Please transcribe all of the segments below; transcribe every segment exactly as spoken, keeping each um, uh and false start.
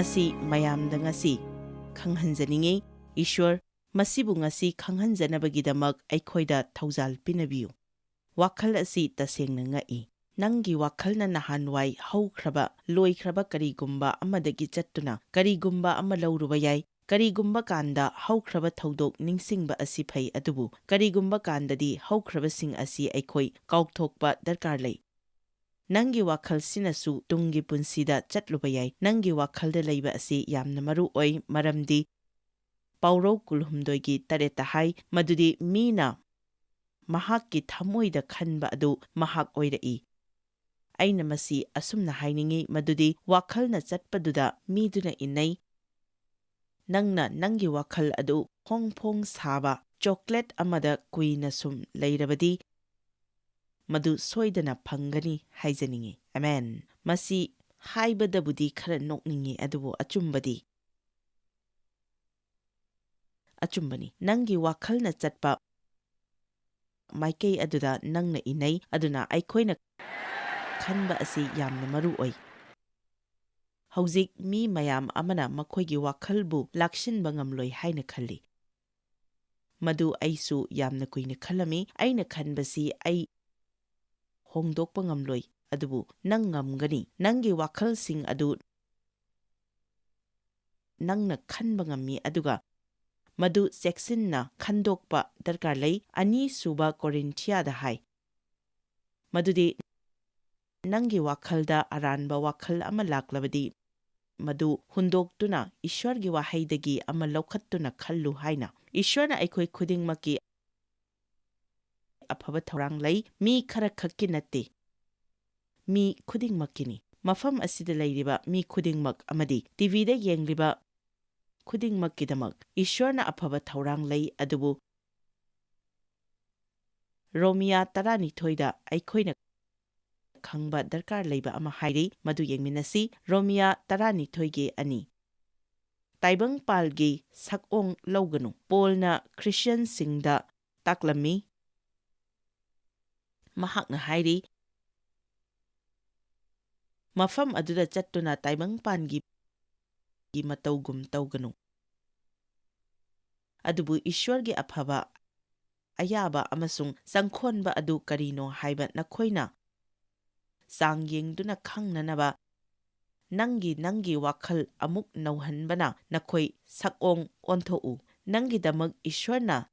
ꯑꯁꯤ ꯃꯌꯥꯝꯗ ꯉꯁꯤ ꯈꯪꯍꯟꯖꯅꯤꯡꯏ꯫ ꯏꯁ꯭ꯋꯔ, ꯃꯁꯤꯕꯨ ꯉꯁꯤ ꯈꯪꯍꯟꯖꯅꯕꯒꯤꯗꯃꯛ ꯑꯩꯈꯣꯏꯗ ꯊꯧꯖꯥꯜ ꯄꯤꯅꯕꯤꯌꯨ꯫ ꯋꯥꯈꯜ ꯑꯁꯤ ꯇꯁꯦꯡꯅ ꯉꯛꯏ꯫ ꯅꯪꯒꯤ ꯋꯥꯈꯜꯅ ꯅꯍꯥꯟꯋꯥꯏ ꯍꯧꯈ꯭ꯔꯕ, ꯂꯣꯏꯈ꯭ꯔꯕ ꯀꯔꯤꯒꯨꯝꯕ ꯑꯃꯗꯒꯤ ꯆꯠꯇꯨꯅ ꯀꯔꯤꯒꯨꯝꯕ ꯑꯃ ꯂꯧꯔꯨꯕ ꯌꯥꯏ꯫ ꯀꯔꯤꯒꯨꯝꯕ ꯀꯥꯟꯗ ꯍꯧꯈ꯭ꯔꯕ ꯊꯧꯗꯣꯛ ꯅꯤꯡꯁꯤꯡꯕ ꯑꯁꯤ ꯐꯩ, ꯑꯗꯨꯕꯨ ꯀꯔꯤꯒꯨꯝꯕ ꯀꯥꯟꯗꯗꯤ ꯍꯧꯈ꯭ꯔꯕꯁꯤꯡ ꯑꯁꯤ ꯑꯩꯈꯣꯏ ꯀꯥꯎꯊꯣꯛꯄ ꯗꯔꯀꯥꯔ ꯂꯩ꯫ ꯅꯪꯒꯤ ꯋꯥꯈꯜꯁꯤꯅꯁꯨ ꯇꯨꯡꯒꯤ ꯄꯨꯟꯁꯤꯗ ꯆꯠꯂꯨꯕ ꯌꯥꯏ꯫ ꯅꯪꯒꯤ ꯋꯥꯈꯜꯗ ꯂꯩꯕ ꯑꯁꯤ ꯌꯥꯝꯅ ꯃꯔꯨ ꯑꯣꯏ, ꯃꯔꯝꯗꯤ ꯄꯥꯎꯔꯧ ꯀꯨꯟꯍꯨꯝꯗꯣꯏꯒꯤ ꯇꯔꯦꯠꯇ ꯍꯥꯏ ꯃꯗꯨꯗꯤ ꯃꯤꯅ ꯃꯍꯥꯛꯀꯤ ꯊꯃꯣꯏꯗ ꯈꯟꯕ ꯑꯗꯨ ꯃꯍꯥꯛ ꯑꯣꯏꯔꯛꯏ꯫ ꯑꯩꯅ ꯃꯁꯤ ꯑꯁꯨꯝꯅ ꯍꯥꯏꯅꯤꯡꯏ ꯃꯗꯨꯗꯤ ꯋꯥꯈꯜꯅ ꯆꯠꯄꯗꯨꯗ ꯃꯤꯗꯨꯅ ꯏꯟꯅꯩ꯫ ꯅꯪꯅ ꯅꯪꯒꯤ ꯋꯥꯈꯜ ꯑꯗꯨ ꯐꯣꯡ ꯐꯣꯡ ꯁꯥꯕ ꯆꯣꯀ꯭ꯂꯦꯠ ꯑꯃꯗ ꯀꯨꯏꯅ ꯁꯨꯝ ꯂꯩꯔꯕꯗꯤ, ꯃꯗꯨ ꯁꯣꯏꯗꯅ ꯐꯪꯒꯅꯤ ꯍꯥꯏꯖꯅꯤꯡꯏ꯫ ꯑꯃꯦꯟ꯫ ꯃꯁꯤ ꯍꯥꯏꯕꯗꯕꯨꯗꯤ ꯈꯔ ꯅꯣꯛꯅꯤꯡꯏ, ꯑꯗꯨꯕꯨ ꯑꯆꯨꯝꯕꯗꯤ, ꯑꯆꯨꯝꯕꯅꯤ꯫ ꯅꯪꯒꯤ ꯋꯥꯈꯜꯅ ꯆꯠꯄ ꯃꯥꯏꯀꯩ ꯑꯗꯨꯗ ꯅꯪꯅ ꯏꯅꯩ꯫ ꯑꯗꯨꯅ ꯑꯩꯈꯣꯏꯅ ꯈꯟꯕ ꯑꯁꯤ ꯌꯥꯝꯅ ꯃꯔꯨ ꯑꯣꯏ꯫ ꯍꯧꯖꯤꯛ ꯃꯤ ꯃꯌꯥꯝ ꯑꯃꯅ ꯃꯈꯣꯏꯒꯤ ꯋꯥꯈꯜꯕꯨ ꯂꯥꯛꯁꯤꯟꯕ ꯉꯝꯂꯣꯏ ꯍꯥꯏꯅ ꯈꯜꯂꯤ꯫ ꯃꯗꯨ ꯑꯩꯁꯨ ꯌꯥꯝꯅ ꯀꯨꯏꯅ ꯈꯜꯂꯝꯃꯤ꯫ ꯑꯩꯅ ꯈꯟꯕꯁꯤ ꯑꯩ ꯍꯣꯡꯗꯣꯛꯄ ꯉꯝꯂꯣꯏ, ꯑꯗꯨꯕꯨ ꯅꯪ ꯉꯝꯒꯅꯤ꯫ ꯅꯪꯒꯤ ꯋꯥꯈꯜꯁꯤꯡ ꯑꯗꯨ ꯅꯪꯅ ꯈꯟꯕ ꯉꯝꯃꯤ, ꯑꯗꯨꯒ ꯃꯗꯨ ꯆꯦꯛꯁꯤꯟꯅ ꯈꯟꯗꯣꯛꯄ ꯗꯔꯀꯥꯔ ꯂꯩ꯫ ꯑꯅꯤꯁꯨꯕ ꯀꯣꯔꯤꯟꯊꯤꯌꯥꯗ ꯍꯥꯏ ꯃꯗꯨꯗꯤ, "ꯅꯪꯒꯤ ꯋꯥꯈꯜꯗ ꯑꯔꯥꯟꯕ ꯋꯥꯈꯜ ꯑꯃ ꯂꯥꯛꯂꯕꯗꯤ, ꯃꯗꯨ ꯍꯨꯟꯗꯣꯛꯇꯨꯅ ꯏꯁ꯭ꯋꯔꯒꯤ ꯋꯥꯍꯩꯗꯒꯤ ꯑꯃ ꯂꯧꯈꯠꯇꯨꯅ ꯈꯜꯂꯨ" ꯍꯥꯏꯅ꯫ ꯏꯁ꯭ꯋꯔꯅ ꯑꯩꯈꯣꯏ ꯈꯨꯗꯤꯡꯃꯛꯀꯤ ꯑꯐꯕ ꯊꯧꯔꯥꯡ ꯂꯩ, ꯃꯤ ꯈꯔꯈꯛꯀꯤ ꯅꯠꯇꯦ, ꯃꯤ ꯈꯨꯗꯤꯡꯃꯛꯀꯤꯅꯤ꯫ ꯃꯐꯝ ꯑꯁꯤꯗ ꯂꯩꯔꯤꯕ ꯃꯤ ꯈꯨꯗꯤꯡꯃꯛ ꯑꯃꯗꯤ ꯇꯤꯚꯤꯗ ꯌꯦꯡꯂꯤꯕ ꯈꯨꯗꯤꯡꯃꯛꯀꯤꯗꯃꯛ ꯏꯁ꯭ꯋꯔꯅ ꯑꯐꯕ ꯊꯧꯔꯥꯡ ꯂꯩ, ꯑꯗꯨꯕꯨ ꯔꯣꯃꯤꯌꯥ ꯇꯔꯥꯅꯤꯊꯣꯏꯗ ꯑꯩꯈꯣꯏꯅ ꯈꯪꯕ ꯗꯔꯀꯥꯔ ꯂꯩꯕ ꯑꯃ ꯍꯥꯏꯔꯤ, ꯃꯗꯨ ꯌꯦꯡꯃꯤꯟꯅꯁꯤ꯫ ꯔꯣꯃꯤꯌꯥ ꯇꯔꯥꯅꯤꯊꯣꯏꯒꯤ ꯑꯅꯤ꯫ ꯇꯥꯏꯕꯪꯄꯥꯜꯒꯤ ꯁꯛꯑꯣꯡ ꯂꯧꯒꯅꯨ꯫ ꯄꯣꯜꯅ ꯈ꯭ꯔꯤꯁꯇꯤꯌꯟꯁꯤꯡꯗ ꯇꯥꯛꯂꯝꯃꯤ꯫ ꯃꯍꯥꯛꯅ ꯍꯥꯏꯔꯤ, "ꯃꯐꯝ ꯑꯗꯨꯗ ꯆꯠꯇꯨꯅ ꯇꯥꯏꯕꯪꯄꯥꯟꯒꯤ ꯃꯇꯧꯒꯨꯝ ꯇꯧꯒꯅꯨ꯫ ꯑꯗꯨꯕꯨ ꯏꯁ꯭ꯋꯔꯒꯤ ꯑꯐꯕ, ꯑꯌꯥꯕ ꯑꯃꯁꯨꯡ ꯆꯪꯈꯣꯟꯕ ꯑꯗꯨ ꯀꯔꯤꯅꯣ ꯍꯥꯏꯕ ꯅꯈꯣꯏꯅ ꯆꯥꯡ ꯌꯦꯡꯗꯨꯅ ꯈꯪꯅꯅꯕ, ꯅꯪꯒꯤ, ꯅꯪꯒꯤ ꯋꯥꯈꯜ ꯑꯃꯨꯛ ꯅꯧꯍꯟꯕꯅ ꯅꯈꯣꯏ ꯁꯛꯑꯣꯡ ꯑꯣꯟꯊꯣꯛꯎ꯫ ꯅꯪꯒꯤꯗꯃꯛ ꯏꯁ꯭ꯋꯔꯅ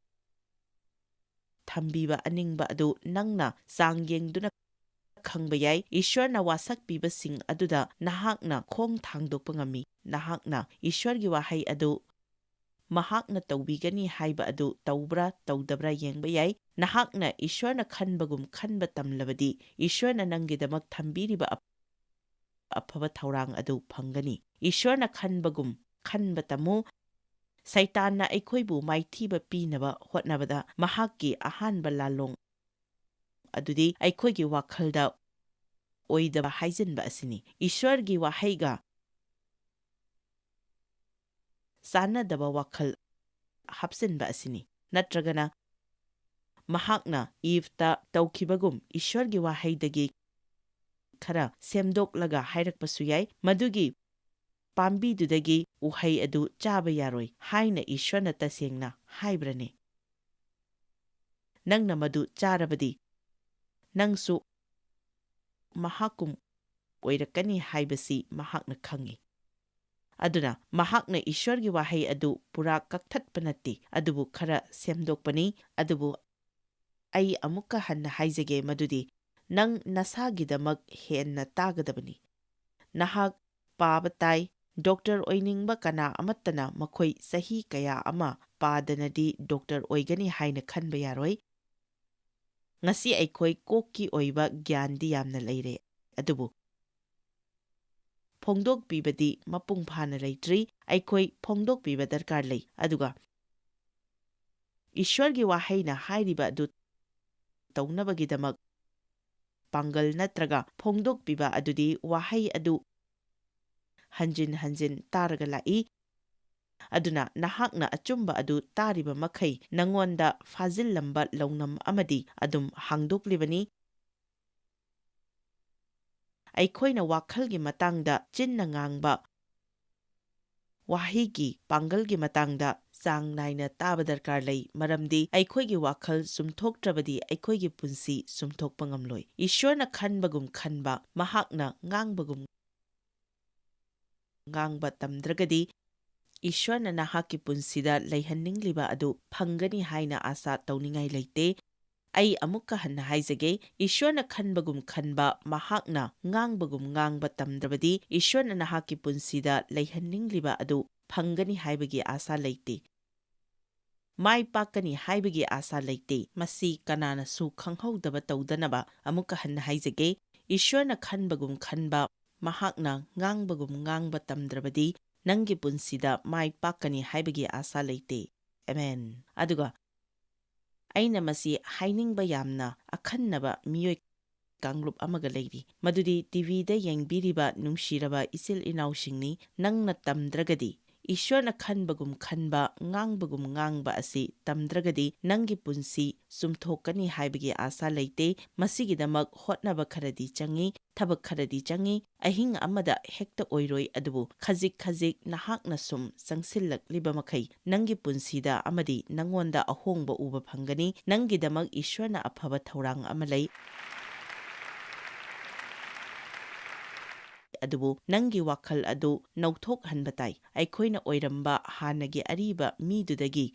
ꯊꯝꯕꯤꯕ ꯑꯅꯤꯡꯕ ꯑꯗꯨ ꯅꯪꯅ ꯆꯥꯡ ꯌꯦꯡꯗꯨꯅ ꯈꯪꯕ ꯌꯥꯏ꯫ ꯏꯁ꯭ꯋꯔꯅ ꯋꯥꯁꯛꯄꯤꯕꯁꯤꯡ ꯑꯗꯨꯗ ꯅꯍꯥꯛꯅ ꯈꯣꯡ ꯊꯥꯡꯗꯣꯛꯄ ꯉꯝꯃꯤ꯫ ꯅꯍꯥꯛꯅ ꯏꯁ꯭ꯋꯔꯒꯤ ꯋꯥꯍꯩ ꯑꯗꯨ ꯃꯍꯥꯛꯅ ꯇꯧꯕꯤꯒꯅꯤ ꯍꯥꯏꯕ ꯑꯗꯨ ꯇꯧꯕ꯭ꯔꯥ ꯇꯧꯗꯕ꯭ꯔꯥ ꯌꯦꯡꯕ ꯌꯥꯏ꯫ ꯅꯍꯥꯛꯅ ꯏꯁ꯭ꯋꯔꯅ ꯈꯟꯕꯒꯨꯝ ꯈꯟꯕ ꯇꯝꯂꯕꯗꯤ, ꯏꯁ꯭ꯋꯔꯅ ꯅꯪꯒꯤꯗꯃꯛ ꯊꯝꯕꯤꯔꯤꯕ ꯑꯐꯕ ꯊꯧꯔꯥꯡ ꯑꯗꯨ ꯐꯪꯒꯅꯤ꯫ ꯏꯁ꯭ꯋꯔꯅ ꯈꯟꯕꯒꯨꯝ ꯈꯟꯕ ꯇꯝꯃꯨ꯫ ꯁꯩꯇꯥꯟꯅ ꯑꯩꯈꯣꯏꯕꯨ ꯃꯥꯏꯊꯤꯕ ꯄꯤꯅꯕ ꯍꯣꯠꯅꯕꯗ ꯃꯍꯥꯛꯀꯤ ꯑꯍꯥꯟꯕ ꯂꯥꯜꯂꯣꯡ ꯑꯗꯨꯗꯤ ꯑꯩꯈꯣꯏꯒꯤ ꯋꯥꯈꯜꯗ ꯑꯣꯏꯗꯕ ꯍꯥꯏꯖꯤꯟꯕ ꯑꯁꯤꯅꯤ꯫ ꯏꯁ꯭ꯋꯔꯒꯤ ꯋꯥꯍꯩꯒ ꯆꯥꯟꯅꯗꯕ ꯋꯥꯈꯜ ꯍꯥꯞꯆꯤꯟꯕ ꯑꯁꯤꯅꯤ꯫ ꯅꯠꯇ꯭ꯔꯒꯅ ꯃꯍꯥꯛꯅ ꯏꯚꯇ ꯇꯧꯈꯤꯕꯒꯨꯝ ꯏꯁ꯭ꯋꯔꯒꯤ ꯋꯥꯍꯩꯗꯒꯤ ꯈꯔ ꯁꯦꯝꯗꯣꯛꯂꯒ ꯍꯥꯏꯔꯛꯄꯁꯨ ꯌꯥꯏ, "ꯃꯗꯨꯒꯤ ꯄꯥꯝꯕꯤꯗꯨꯗꯒꯤ ꯎꯍꯩ ꯑꯗꯨ ꯆꯥꯕ ꯌꯥꯔꯣꯏ" ꯍꯥꯏꯅ ꯏꯁ꯭ꯋꯔꯅ ꯇꯁꯦꯡꯅ ꯍꯥꯏꯕ꯭ꯔꯅꯦ? ꯅꯪꯅ ꯃꯗꯨ ꯆꯥꯔꯕꯗꯤ ꯅꯪꯁꯨ ꯃꯍꯥꯛꯀꯨꯝ ꯑꯣꯏꯔꯛꯀꯅꯤ ꯍꯥꯏꯕꯁꯤ ꯃꯍꯥꯛꯅ ꯈꯪꯏ꯫ ꯑꯗꯨꯅ ꯃꯍꯥꯛꯅ ꯏꯁ꯭ꯋꯔꯒꯤ ꯋꯥꯍꯩ ꯑꯗꯨ ꯄꯨꯔꯥ ꯀꯛꯊꯠꯄ ꯅꯠꯇꯦ, ꯑꯗꯨꯕꯨ ꯈꯔ ꯁꯦꯝꯗꯣꯛꯄꯅꯤ꯫ ꯑꯗꯨꯕꯨ ꯑꯩ ꯑꯃꯨꯛꯀ ꯍꯟꯅ ꯍꯥꯏꯖꯒꯦ ꯃꯗꯨꯗꯤ ꯅꯪ ꯅꯁꯥꯒꯤꯗꯃꯛ ꯍꯦꯟꯅ ꯇꯥꯒꯗꯕꯅꯤ꯫ ꯅꯍꯥꯛ ꯄꯥꯕ ꯇꯥꯏ꯫ ꯗꯣꯛꯇꯔ ꯑꯣꯏꯅꯤꯡꯕ ꯀꯅꯥ ꯑꯃꯠꯇꯅ ꯃꯈꯣꯏ ꯆꯍꯤ ꯀꯌꯥ ꯑꯃ ꯄꯥꯗꯅꯗꯤ ꯗꯣꯛꯇꯔ ꯑꯣꯏꯒꯅꯤ ꯍꯥꯏꯅ ꯈꯟꯕ ꯌꯥꯔꯣꯏ꯫ ꯉꯁꯤ ꯑꯩꯈꯣꯏ ꯀꯣꯛꯀꯤ ꯑꯣꯏꯕ ꯒ꯭ꯌꯥꯟꯗꯤ ꯌꯥꯝꯅ ꯂꯩꯔꯦ, ꯑꯗꯨꯕꯨ ꯐꯣꯡꯗꯣꯛꯄꯤꯕꯗꯤ ꯃꯄꯨꯡ ꯐꯥꯅ ꯂꯩꯇ꯭ꯔꯤ꯫ ꯑꯩꯈꯣꯏ ꯐꯣꯡꯗꯣꯛꯄꯤꯕ ꯗꯔꯀꯥꯔ ꯂꯩ꯫ ꯑꯗꯨꯒ ꯏꯁ꯭ꯋꯔꯒꯤ ꯋꯥꯍꯩꯅ ꯍꯥꯏꯔꯤꯕ ꯑꯗꯨ ꯇꯧꯅꯕꯒꯤꯗꯃꯛ ꯄꯥꯡꯒꯜ ꯅꯠꯇ꯭ꯔꯒ ꯐꯣꯡꯗꯣꯛꯄꯤꯕ ꯑꯗꯨꯗꯤ ꯋꯥꯍꯩ ꯑꯗꯨ ꯍꯟꯖꯤꯟ ꯍꯟꯖꯤꯟ ꯇꯥꯔꯒ ꯂꯥꯛꯏ꯫ ꯑꯗꯨꯅ ꯅꯍꯥꯛꯅ ꯑꯆꯨꯝꯕ ꯑꯗꯨ ꯇꯥꯔꯤꯕ ꯃꯈꯩ ꯅꯉꯣꯟꯗ ꯐꯥꯖꯤꯜꯂꯝꯕ ꯂꯧꯅꯝ ꯑꯃꯗꯤ ꯑꯗꯨꯝ ꯍꯥꯡꯗꯣꯛꯂꯤꯕꯅꯤ꯫ ꯑꯩꯈꯣꯏꯅ ꯋꯥꯈꯜꯒꯤ ꯃꯇꯥꯡꯗ ꯆꯤꯟꯅ ꯉꯥꯡꯕ ꯋꯥꯍꯩꯒꯤ ꯄꯥꯡꯒꯜꯒꯤ ꯃꯇꯥꯡꯗ ꯆꯥꯡ ꯅꯥꯏꯅ ꯇꯥꯕ ꯗꯔꯀꯥꯔ ꯂꯩ, ꯃꯔꯝꯗꯤ ꯑꯩꯈꯣꯏꯒꯤ ꯋꯥꯈꯜ ꯆꯨꯝꯊꯣꯛꯇ꯭ꯔꯕꯗꯤ ꯑꯩꯈꯣꯏꯒꯤ ꯄꯨꯟꯁꯤ ꯆꯨꯝꯊꯣꯛꯄ ꯉꯝꯂꯣꯏ꯫ ꯏꯁ꯭ꯋꯔꯅ ꯈꯟꯕꯒꯨꯝ ꯈꯟꯕ, ꯃꯍꯥꯛꯅ ꯉꯥꯡꯕꯒꯨꯝ ꯉꯥꯡꯕ ꯇꯝꯗ꯭ꯔꯒꯗꯤ, ꯏꯁ꯭ꯋꯔꯅ ꯅꯍꯥꯛꯀꯤ ꯄꯨꯟꯁꯤꯗ ꯂꯩꯍꯟꯅꯤꯡꯂꯤꯕ ꯑꯗꯨ ꯐꯪꯒꯅꯤ ꯍꯥꯏꯅ ꯑꯥꯁꯥ ꯇꯧꯅꯤꯡꯉꯥꯏ ꯂꯩꯇꯦ꯫ ꯑꯩ ꯑꯃꯨꯛꯀ ꯍꯟꯅ ꯍꯥꯏꯖꯒꯦ, ꯏꯁ꯭ꯋꯔꯅ ꯈꯟꯕꯒꯨꯝ ꯈꯟꯕ, ꯃꯍꯥꯛꯅ ꯉꯥꯡꯕꯒꯨꯝ ꯉꯥꯡꯕ ꯇꯝꯗ꯭ꯔꯕꯗꯤ, ꯏꯁ꯭ꯋꯔꯅ ꯅꯍꯥꯛꯀꯤ ꯄꯨꯟꯁꯤꯗ ꯂꯩꯍꯟꯅꯤꯡꯂꯤꯕ ꯑꯗꯨ ꯐꯪꯒꯅꯤ ꯍꯥꯏꯕꯒꯤ ꯑꯥꯁꯥ ꯂꯩꯇꯦ꯫ ꯃꯥꯏ ꯄꯥꯛꯀꯅꯤ ꯍꯥꯏꯕꯒꯤ ꯑꯥꯁꯥ ꯂꯩꯇꯦ꯫ ꯃꯁꯤ ꯀꯅꯥꯅꯁꯨ ꯈꯪꯍꯧꯗꯕ ꯇꯧꯗꯅꯕ ꯑꯃꯨꯛꯀ ꯍꯟꯅ ꯍꯥꯏꯖꯒꯦ, ꯏꯁ꯭ꯋꯔꯅ ꯈꯟꯕꯒꯨꯝ ꯈꯟꯕ, ꯃꯍꯥꯛꯅ ꯉꯥꯡꯕꯒꯨꯝ ꯉꯥꯡꯕ ꯇꯝꯗ꯭ꯔꯕꯗꯤ, ꯅꯪꯒꯤ ꯄꯨꯟꯁꯤꯗ ꯃꯥꯏ ꯄꯥꯛꯀꯅꯤ ꯍꯥꯏꯕꯒꯤ ꯑꯥꯁꯥ ꯂꯩꯇꯦ꯫ ꯑꯃꯦꯟ꯫ ꯑꯗꯨꯒ ꯑꯩꯅ ꯃꯁꯤ ꯍꯥꯏꯅꯤꯡꯕ ꯌꯥꯝꯅ ꯑꯈꯟꯅꯕ ꯃꯤꯑꯣꯏ ꯀꯥꯡꯂꯨꯞ ꯑꯃꯒ ꯂꯩꯔꯤ, ꯃꯗꯨꯗꯤ ꯇꯤꯚꯤꯗ ꯌꯦꯡꯕꯤꯔꯤꯕ ꯅꯨꯡꯁꯤꯔꯕ ꯏꯆꯤꯜ ꯏꯅꯥꯎꯁꯤꯡꯅꯤ꯫ ꯅꯪꯅ ꯇꯝꯗ꯭ꯔꯒꯗꯤ, ꯏꯁ꯭ꯋꯔꯅ ꯈꯟꯕꯒꯨꯝ ꯈꯟꯕ, ꯉꯥꯡꯕꯒꯨꯝ ꯉꯥꯡꯕ ꯑꯁꯤ ꯇꯝꯗ꯭ꯔꯒꯗꯤ, ꯅꯪꯒꯤ ꯄꯨꯟꯁꯤ ꯆꯨꯝꯊꯣꯛꯀꯅꯤ ꯍꯥꯏꯕꯒꯤ ꯑꯥꯁꯥ ꯂꯩꯇꯦ꯫ ꯃꯁꯤꯒꯤꯗꯃꯛ ꯍꯣꯠꯅꯕ ꯈꯔꯗꯤ ꯆꯪꯏ, ꯊꯕꯛ ꯈꯔꯗꯤ ꯆꯪꯏ꯫ ꯑꯍꯤꯡ ꯑꯃꯗ ꯍꯦꯛꯇ ꯑꯣꯏꯔꯣꯏ, ꯑꯗꯨꯕꯨ ꯈꯖꯤꯛ ꯈꯖꯤꯛ ꯅꯍꯥꯛꯅ ꯁꯨꯝ ꯆꯪꯁꯤꯜꯂꯛꯂꯤꯕ ꯃꯈꯩ ꯅꯪꯒꯤ ꯄꯨꯟꯁꯤꯗ ꯑꯃꯗꯤ ꯅꯪꯉꯣꯟꯗ ꯑꯍꯣꯡꯕ ꯎꯕ ꯐꯪꯒꯅꯤ꯫ ꯅꯪꯒꯤꯗꯃꯛ ꯏꯁ꯭ꯋꯔꯅ ꯑꯐꯕ ꯊꯧꯔꯥꯡ ꯑꯃ ꯂꯩ꯫ ꯑꯗꯨꯕꯨ ꯅꯪꯒꯤ ꯋꯥꯈꯜ ꯑꯗꯨ ꯅꯧꯊꯣꯛꯍꯟꯕ ꯇꯥꯏ꯫ ꯑꯩꯈꯣꯏꯅ ꯑꯣꯏꯔꯝꯕ ꯍꯥꯟꯅꯒꯤ ꯑꯔꯤꯕ ꯃꯤꯗꯨꯗꯒꯤ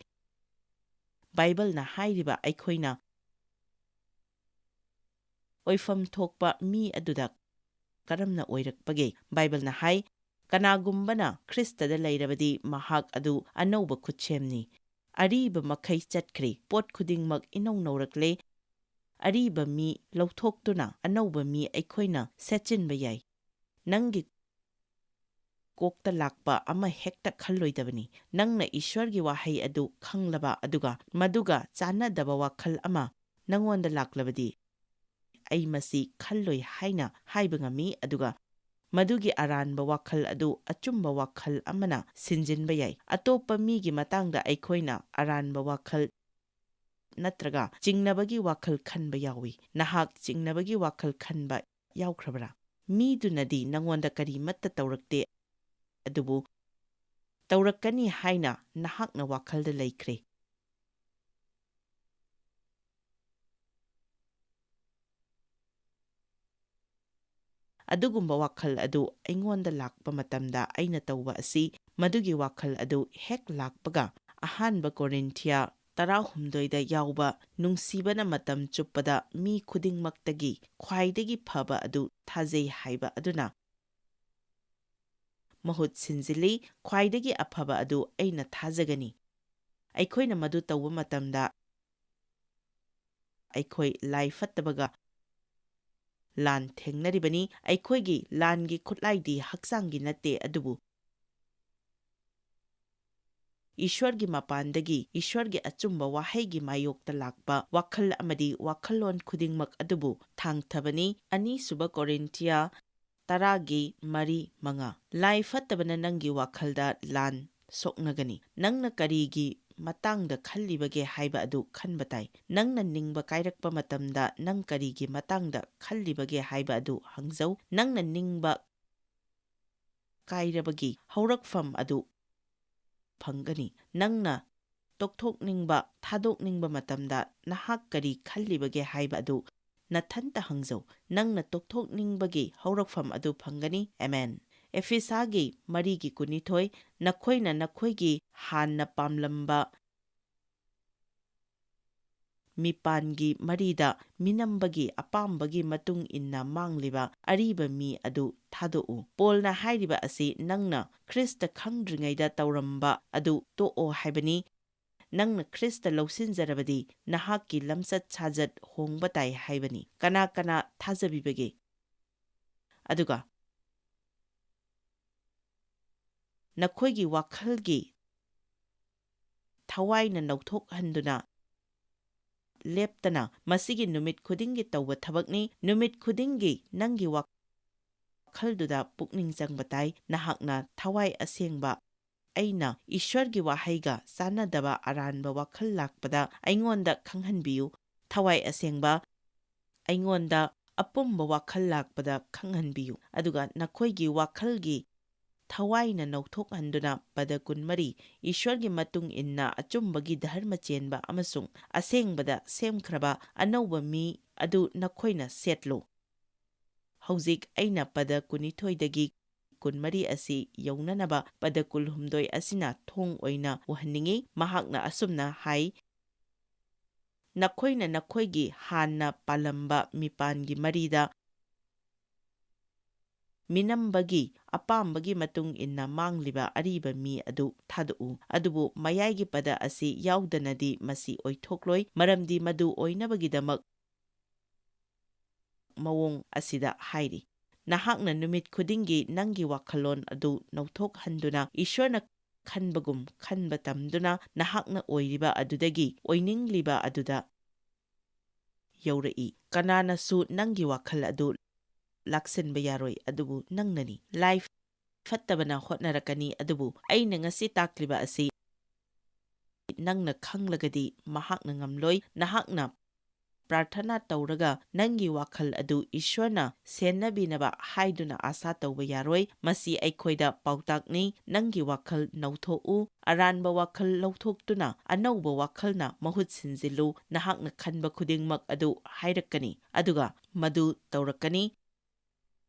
ꯕꯥꯏꯕꯜꯅ ꯍꯥꯏꯔꯤꯕ ꯑꯩꯈꯣꯏꯅ ꯑꯣꯏꯐꯝ ꯊꯣꯛꯄ ꯃꯤ ꯑꯗꯨꯗ ꯀꯔꯝꯅ ꯑꯣꯏꯔꯛꯄꯒꯦ? ꯕꯥꯏꯕꯜꯅ ꯍꯥꯏ, "ꯀꯅꯥꯒꯨꯝꯕꯅ ꯈ꯭ꯔꯤꯁꯇꯗ ꯂꯩꯔꯕꯗꯤ ꯃꯍꯥꯛ ꯑꯗꯨ ꯑꯅꯧꯕ ꯈꯨꯠꯁꯦꯝꯅꯤ꯫ ꯑꯔꯤꯕ ꯃꯈꯩ ꯆꯠꯈ꯭ꯔꯦ, ꯄꯣꯠ ꯈꯨꯗꯤꯡꯃꯛ ꯏꯅꯧ ꯅꯧꯔꯛꯂꯦ꯫ ꯑꯔꯤꯕ ꯃꯤ ꯂꯧꯊꯣꯛꯇꯨꯅ ꯑꯅꯧꯕ ꯃꯤ ꯑꯩꯈꯣꯏꯅ ꯁꯦꯠꯆꯤꯟꯕ ꯌꯥꯏ꯫" ꯅꯪꯒꯤ ꯀꯣꯛꯇ ꯂꯥꯛꯄ ꯑꯃ ꯍꯦꯛꯇ ꯈꯜꯂꯣꯏꯗꯕꯅꯤ꯫ ꯅꯪꯅ ꯏꯁ꯭ꯋꯔꯒꯤ ꯋꯥꯍꯩ ꯑꯗꯨ ꯈꯪꯂꯕ ꯑꯗꯨꯒ ꯃꯗꯨꯒ ꯆꯥꯟꯅꯗꯕ ꯋꯥꯈꯜ ꯑꯃ ꯅꯪꯉꯣꯟꯗ ꯂꯥꯛꯂꯕꯗꯤ, "ꯑꯩ ꯃꯁꯤ ꯈꯜꯂꯣꯏ" ꯍꯥꯏꯅ ꯍꯥꯏꯕ ꯉꯝꯃꯤ, ꯑꯗꯨꯒ ꯃꯗꯨꯒꯤ ꯑꯔꯥꯟꯕ ꯋꯥꯈꯜ ꯑꯗꯨ ꯑꯆꯨꯝꯕ ꯋꯥꯈꯜ ꯑꯃꯅ ꯁꯤꯟꯖꯤꯟꯕ ꯌꯥꯏ꯫ ꯑꯇꯣꯞꯄ ꯃꯤꯒꯤ ꯃꯇꯥꯡꯗ ꯑꯩꯈꯣꯏꯅ ꯑꯔꯥꯟꯕ ꯋꯥꯈꯜ ꯅꯠꯇ꯭ꯔꯒ ꯆꯤꯡꯅꯕꯒꯤ ꯋꯥꯈꯜ ꯈꯟꯕ ꯌꯥꯎꯏ꯫ ꯅꯍꯥꯛ ꯆꯤꯡꯅꯕꯒꯤ ꯋꯥꯈꯜ ꯈꯟꯕ ꯌꯥꯎꯈ꯭ꯔꯕ꯭ꯔꯥ? ꯃꯤꯗꯨꯅꯗꯤ ꯅꯉꯣꯟꯗ ꯀꯔꯤꯃꯠꯇ ꯇꯧꯔꯛꯇꯦ, ꯑꯗꯨꯕꯨ ꯇꯧꯔꯛꯀꯅꯤ ꯍꯥꯏꯅ ꯅꯍꯥꯛꯅ ꯋꯥꯈꯜꯗ ꯂꯩꯈ꯭ꯔꯦ꯫ ꯑꯗꯨꯒꯨꯝꯕ ꯋꯥꯈꯜ ꯑꯗꯨ ꯑꯩꯉꯣꯟꯗ ꯂꯥꯛꯄ ꯃꯇꯝꯗ ꯑꯩꯅ ꯇꯧꯕ ꯑꯁꯤ, ꯃꯗꯨꯒꯤ ꯋꯥꯈꯜ ꯑꯗꯨ ꯍꯦꯛ ꯂꯥꯛꯄꯒ, ꯑꯍꯥꯟꯕ ꯀꯣꯔꯤꯟꯊꯤꯌꯥ ꯇꯔꯥꯍꯨꯝꯗꯣꯏꯗ ꯌꯥꯎꯕ, "ꯅꯨꯡꯁꯤꯕꯅ ꯃꯇꯝ ꯆꯨꯞꯄꯗ ꯃꯤ ꯈꯨꯗꯤꯡꯃꯛꯇꯒꯤ ꯈ꯭ꯋꯥꯏꯗꯒꯤ ꯐꯕ ꯑꯗꯨ ꯊꯥꯖꯩ" ꯍꯥꯏꯕ ꯑꯗꯨꯅ ꯃꯍꯨꯠ ꯁꯤꯟꯖꯤꯜꯂꯤ꯫ "ꯈ꯭ꯋꯥꯏꯗꯒꯤ ꯑꯐꯕ ꯑꯗꯨ ꯑꯩꯅ ꯊꯥꯖꯒꯅꯤ"꯫ ꯑꯩꯈꯣꯏꯅ ꯃꯗꯨ ꯇꯧꯕ ꯃꯇꯝꯗ, ꯑꯩꯈꯣꯏ ꯂꯥꯏ ꯐꯠꯇꯕꯒ ꯂꯥꯟ ꯊꯦꯡꯅꯔꯤꯕꯅꯤ꯫ ꯑꯩꯈꯣꯏꯒꯤ ꯂꯥꯟꯒꯤ ꯈꯨꯠꯂꯥꯏꯗꯤ ꯍꯛꯆꯥꯡꯒꯤ ꯅꯠꯇꯦ, ꯑꯗꯨꯕꯨ ꯏꯁ꯭ꯋꯔꯒꯤ ꯃꯄꯥꯟꯗꯒꯤ ꯏꯁ꯭ꯋꯔꯒꯤ ꯑꯆꯨꯝꯕ ꯋꯥꯍꯩꯒꯤ ꯃꯥꯌꯣꯛꯇ ꯂꯥꯛꯄ ꯋꯥꯈꯜ ꯑꯃꯗꯤ ꯋꯥꯈꯜꯂꯣꯟ ꯈꯨꯗꯤꯡꯃꯛ ꯑꯗꯨꯕꯨ ꯊꯥꯡꯊꯕꯅꯤ꯫ ꯑꯅꯤꯁꯨꯕ ꯀꯣꯔꯤꯟꯊꯤꯌꯥ ꯇꯔꯥꯒꯤ ꯃꯔꯤ, ꯃꯉꯥ꯫ ꯂꯥꯏ ꯐꯠꯇꯕꯅ ꯅꯪꯒꯤ ꯋꯥꯈꯜꯗ ꯂꯥꯟ ꯁꯣꯛꯅꯒꯅꯤ꯫ ꯅꯪꯅ ꯀꯔꯤꯒꯤ ꯃꯇꯥꯡꯗ ꯈꯜꯂꯤꯕꯒꯦ ꯍꯥꯏꯕ ꯑꯗꯨ ꯈꯟꯕ ꯇꯥꯏ꯫ ꯅꯪꯅ ꯅꯤꯡꯕ ꯀꯥꯏꯔꯛꯄ ꯃꯇꯝꯗ ꯅꯪ ꯀꯔꯤꯒꯤ ꯃꯇꯥꯡꯗ ꯈꯜꯂꯤꯕꯒꯦ ꯍꯥꯏꯕ ꯑꯗꯨ ꯍꯪꯖꯧ꯫ ꯅꯪꯅ ꯅꯤꯡꯕ ꯀꯥꯏꯔꯕꯒꯤ ꯍꯧꯔꯛꯐꯝ ꯑꯗꯨ ꯐꯪꯒꯅꯤ꯫ ꯅꯪꯅ ꯇꯣꯛꯊꯣꯛꯅꯤꯡꯕ, ꯊꯥꯗꯣꯛꯅꯤꯡꯕ ꯃꯇꯝꯗ ꯅꯍꯥꯛ ꯀꯔꯤ ꯈꯜꯂꯤꯕꯒꯦ ꯍꯥꯏꯕ ꯑꯗꯨ ꯅꯊꯟꯇ ꯍꯪꯖꯧ꯫ ꯅꯪꯅ ꯇꯣꯛꯊꯣꯛꯅꯤꯡꯕꯒꯤ ꯍꯧꯔꯛꯐꯝ ꯑꯗꯨ ꯐꯪꯒꯅꯤ꯫ ꯑꯃꯦꯟ꯫ ꯑꯦꯐꯦꯁꯥꯒꯤ ꯃꯔꯤꯒꯤ ꯀꯨꯟꯅꯤꯊꯣꯏ, "ꯅꯈꯣꯏꯅ ꯅꯈꯣꯏꯒꯤ ꯍꯥꯟꯅ ꯄꯥꯝꯂꯝꯕ ꯃꯤꯄꯥꯟꯒꯤ ꯃꯔꯤꯗ ꯃꯤꯅꯝꯕꯒꯤ ꯑꯄꯥꯝꯕꯒꯤ ꯃꯇꯨꯡ ꯏꯟꯅ ꯃꯥꯡꯂꯤꯕ ꯑꯔꯤꯕ ꯃꯤ ꯑꯗꯨ ꯊꯥꯗꯣꯛꯎ"꯫ ꯄꯣꯜꯅ ꯍꯥꯏꯔꯤꯕ ꯑꯁꯤ ꯅꯪꯅ ꯈ꯭ꯔꯤꯁꯇ ꯈꯪꯗ꯭ꯔꯤꯉꯩꯗ ꯇꯧꯔꯝꯕ ꯑꯗꯨ ꯇꯣꯛꯑꯣ ꯍꯥꯏꯕꯅꯤ꯫ ꯅꯪꯅ ꯈ꯭ꯔꯤꯁꯇ ꯂꯧꯁꯤꯟꯖꯔꯕꯗꯤ ꯅꯍꯥꯛꯀꯤ ꯂꯝꯆꯠ ꯁꯥꯖꯠ ꯍꯣꯡꯕ ꯇꯥꯏ ꯍꯥꯏꯕꯅꯤ꯫ ꯀꯅꯥ ꯀꯅꯥ ꯊꯥꯖꯕꯤꯕꯒꯦ? ꯑꯗꯨꯒ ꯅꯈꯣꯏꯒꯤ ꯋꯥꯈꯜꯒꯤ ꯊꯋꯥꯏꯅ ꯅꯧꯊꯣꯛꯍꯟꯗꯨꯅ ꯂꯦꯞꯇꯅ ꯃꯁꯤꯒꯤ ꯅꯨꯃꯤꯠ ꯈꯨꯗꯤꯡꯒꯤ ꯇꯧꯕ ꯊꯕꯛꯅꯤ꯫ ꯅꯨꯃꯤꯠ ꯈꯨꯗꯤꯡꯒꯤ ꯅꯪꯒꯤ ꯋꯥꯈꯜꯗꯨꯗ ꯄꯨꯛꯅꯤꯡ ꯆꯪꯕ ꯇꯥꯏ꯫ ꯅꯍꯥꯛꯅ ꯊꯋꯥꯏ ꯑꯁꯦꯡꯕ, "ꯑꯩꯅ ꯏꯁ꯭ꯋꯔꯒꯤ ꯋꯥꯍꯩꯒ ꯆꯥꯟꯅꯗꯕ ꯑꯔꯥꯟꯕ ꯋꯥꯈꯜ ꯂꯥꯛꯄꯗ ꯑꯩꯉꯣꯟꯗ ꯈꯪꯍꯟꯕꯤꯌꯨ"꯫ ꯊꯋꯥꯏ ꯑꯁꯦꯡꯕ, "ꯑꯩꯉꯣꯟꯗ ꯑꯄꯨꯝꯕ ꯋꯥꯈꯜ ꯂꯥꯛꯄꯗ ꯈꯪꯍꯟꯕꯤꯌꯨ"꯫ ꯑꯗꯨꯒ ꯅꯈꯣꯏꯒꯤ ꯋꯥꯈꯜꯒꯤ ꯊꯋꯥꯏꯅ ꯅꯧꯊꯣꯛꯍꯟꯗꯨꯅ ꯄꯗ ꯀꯨꯟꯃꯔꯤ, ꯏꯁ꯭ꯋꯔꯒꯤ ꯃꯇꯨꯡ ꯏꯟꯅ ꯑꯆꯨꯝꯕꯒꯤ ꯙꯔꯃ ꯆꯦꯟꯕ ꯑꯃꯁꯨꯡ ꯑꯁꯦꯡꯕꯗ ꯁꯦꯝꯈ꯭ꯔꯕ ꯑꯅꯧꯕ ꯃꯤ ꯑꯗꯨ ꯅꯈꯣꯏꯅ ꯁꯦꯠꯂꯨ꯫ ꯍꯧꯖꯤꯛ ꯑꯩꯅ ꯄꯗ ꯀꯨꯟꯅꯤꯊꯣꯏꯗꯒꯤ ꯀꯨꯟꯃꯔꯤ ꯑꯁꯤ ꯌꯧꯅꯅꯕ ꯄꯗ ꯀꯨꯟꯍꯨꯝꯗꯣꯏ ꯑꯁꯤꯅ ꯊꯣꯡ ꯑꯣꯏꯅ ꯎꯍꯟꯅꯤꯡꯏ꯫ ꯃꯍꯥꯛꯅ ꯑꯁꯨꯝꯅ ꯍꯥꯏ, "ꯅꯈꯣꯏꯅ ꯅꯈꯣꯏꯒꯤ ꯍꯥꯟꯅ ꯄꯥꯜꯂꯝꯕ ꯃꯤꯄꯥꯟꯒꯤ ꯃꯔꯤꯗ ꯃꯤꯅꯝꯕꯒꯤ ꯑꯄꯥꯝꯕꯒꯤ ꯃꯇꯨꯡ ꯏꯟꯅ ꯃꯥꯡꯂꯤꯕ ꯑꯔꯤꯕ ꯃꯤ ꯑꯗꯨ ꯊꯥꯗꯣꯛꯎ, ꯑꯗꯨꯕꯨ ꯃꯌꯥꯏꯒꯤ ꯄꯗ ꯑꯁꯤ ꯌꯥꯎꯗꯅꯗꯤ ꯃꯁꯤ ꯑꯣꯏꯊꯣꯛꯂꯣꯏ, ꯃꯔꯝꯗꯤ ꯃꯗꯨ ꯑꯣꯏꯅꯕꯒꯤꯗꯃꯛ ꯃꯑꯣꯡ ꯑꯁꯤꯗ ꯍꯥꯏꯔꯤ꯫ ꯅꯍꯥꯛꯅ ꯅꯨꯃꯤꯠ ꯈꯨꯗꯤꯡꯒꯤ ꯅꯪꯒꯤ ꯋꯥꯈꯜꯂꯣꯟ ꯑꯗꯨ ꯅꯧꯊꯣꯛꯍꯟꯗꯨꯅ ꯏꯁ꯭ꯋꯔꯅ ꯈꯟꯕꯒꯨꯝ ꯈꯟꯕ ꯇꯝꯗꯨꯅ ꯅꯍꯥꯛꯅ ꯑꯣꯏꯔꯤꯕ ꯑꯗꯨꯗꯒꯤ ꯑꯣꯏꯅꯤꯡꯂꯤꯕ ꯑꯗꯨꯗ ꯌꯧꯔꯛꯏ꯫ ꯀꯅꯥꯅꯁꯨ ꯅꯪꯒꯤ ꯋꯥꯈꯜ ꯑꯗꯨ ꯂꯥꯛꯁꯤꯟꯕ ꯌꯥꯔꯣꯏ, ꯑꯗꯨꯕꯨ ꯅꯪꯅꯅꯤ꯫ ꯂꯥꯏ ꯐꯠꯇꯕꯅ ꯍꯣꯠꯅꯔꯛꯀꯅꯤ, ꯑꯗꯨꯕꯨ ꯑꯩꯅ ꯉꯁꯤ ꯇꯥꯛꯂꯤꯕ ꯑꯁꯤ ꯅꯪꯅ ꯈꯪꯂꯒꯗꯤ ꯃꯍꯥꯛꯅ ꯉꯝꯂꯣꯏ꯫ ꯅꯍꯥꯛꯅ ꯄ꯭ꯔꯥꯔꯊꯅꯥ ꯇꯧꯔꯒ ꯅꯪꯒꯤ ꯋꯥꯈꯜ ꯑꯗꯨ ꯏꯁ꯭ꯋꯔꯅ ꯁꯦꯟꯅꯕꯤꯅꯕ ꯍꯥꯏꯗꯨꯅ ꯑꯥꯁꯥ ꯇꯧꯕ ꯌꯥꯔꯣꯏ꯫ ꯃꯁꯤ ꯑꯩꯈꯣꯏꯗ ꯄꯥꯎꯇꯥꯛꯅꯤ꯫ ꯅꯪꯒꯤ ꯋꯥꯈꯜ ꯅꯧꯊꯣꯛꯎ꯫ ꯑꯔꯥꯟꯕ ꯋꯥꯈꯜ ꯂꯧꯊꯣꯛꯇꯨꯅ ꯑꯅꯧꯕ ꯋꯥꯈꯜꯅ ꯃꯍꯨꯠ ꯁꯤꯟꯖꯤꯜꯂꯨ꯫ ꯅꯍꯥꯛꯅ ꯈꯟꯕ ꯈꯨꯗꯤꯡꯃꯛ ꯑꯗꯨ ꯍꯥꯏꯔꯛꯀꯅꯤ, ꯑꯗꯨꯒ ꯃꯗꯨ ꯇꯧꯔꯛꯀꯅꯤ꯫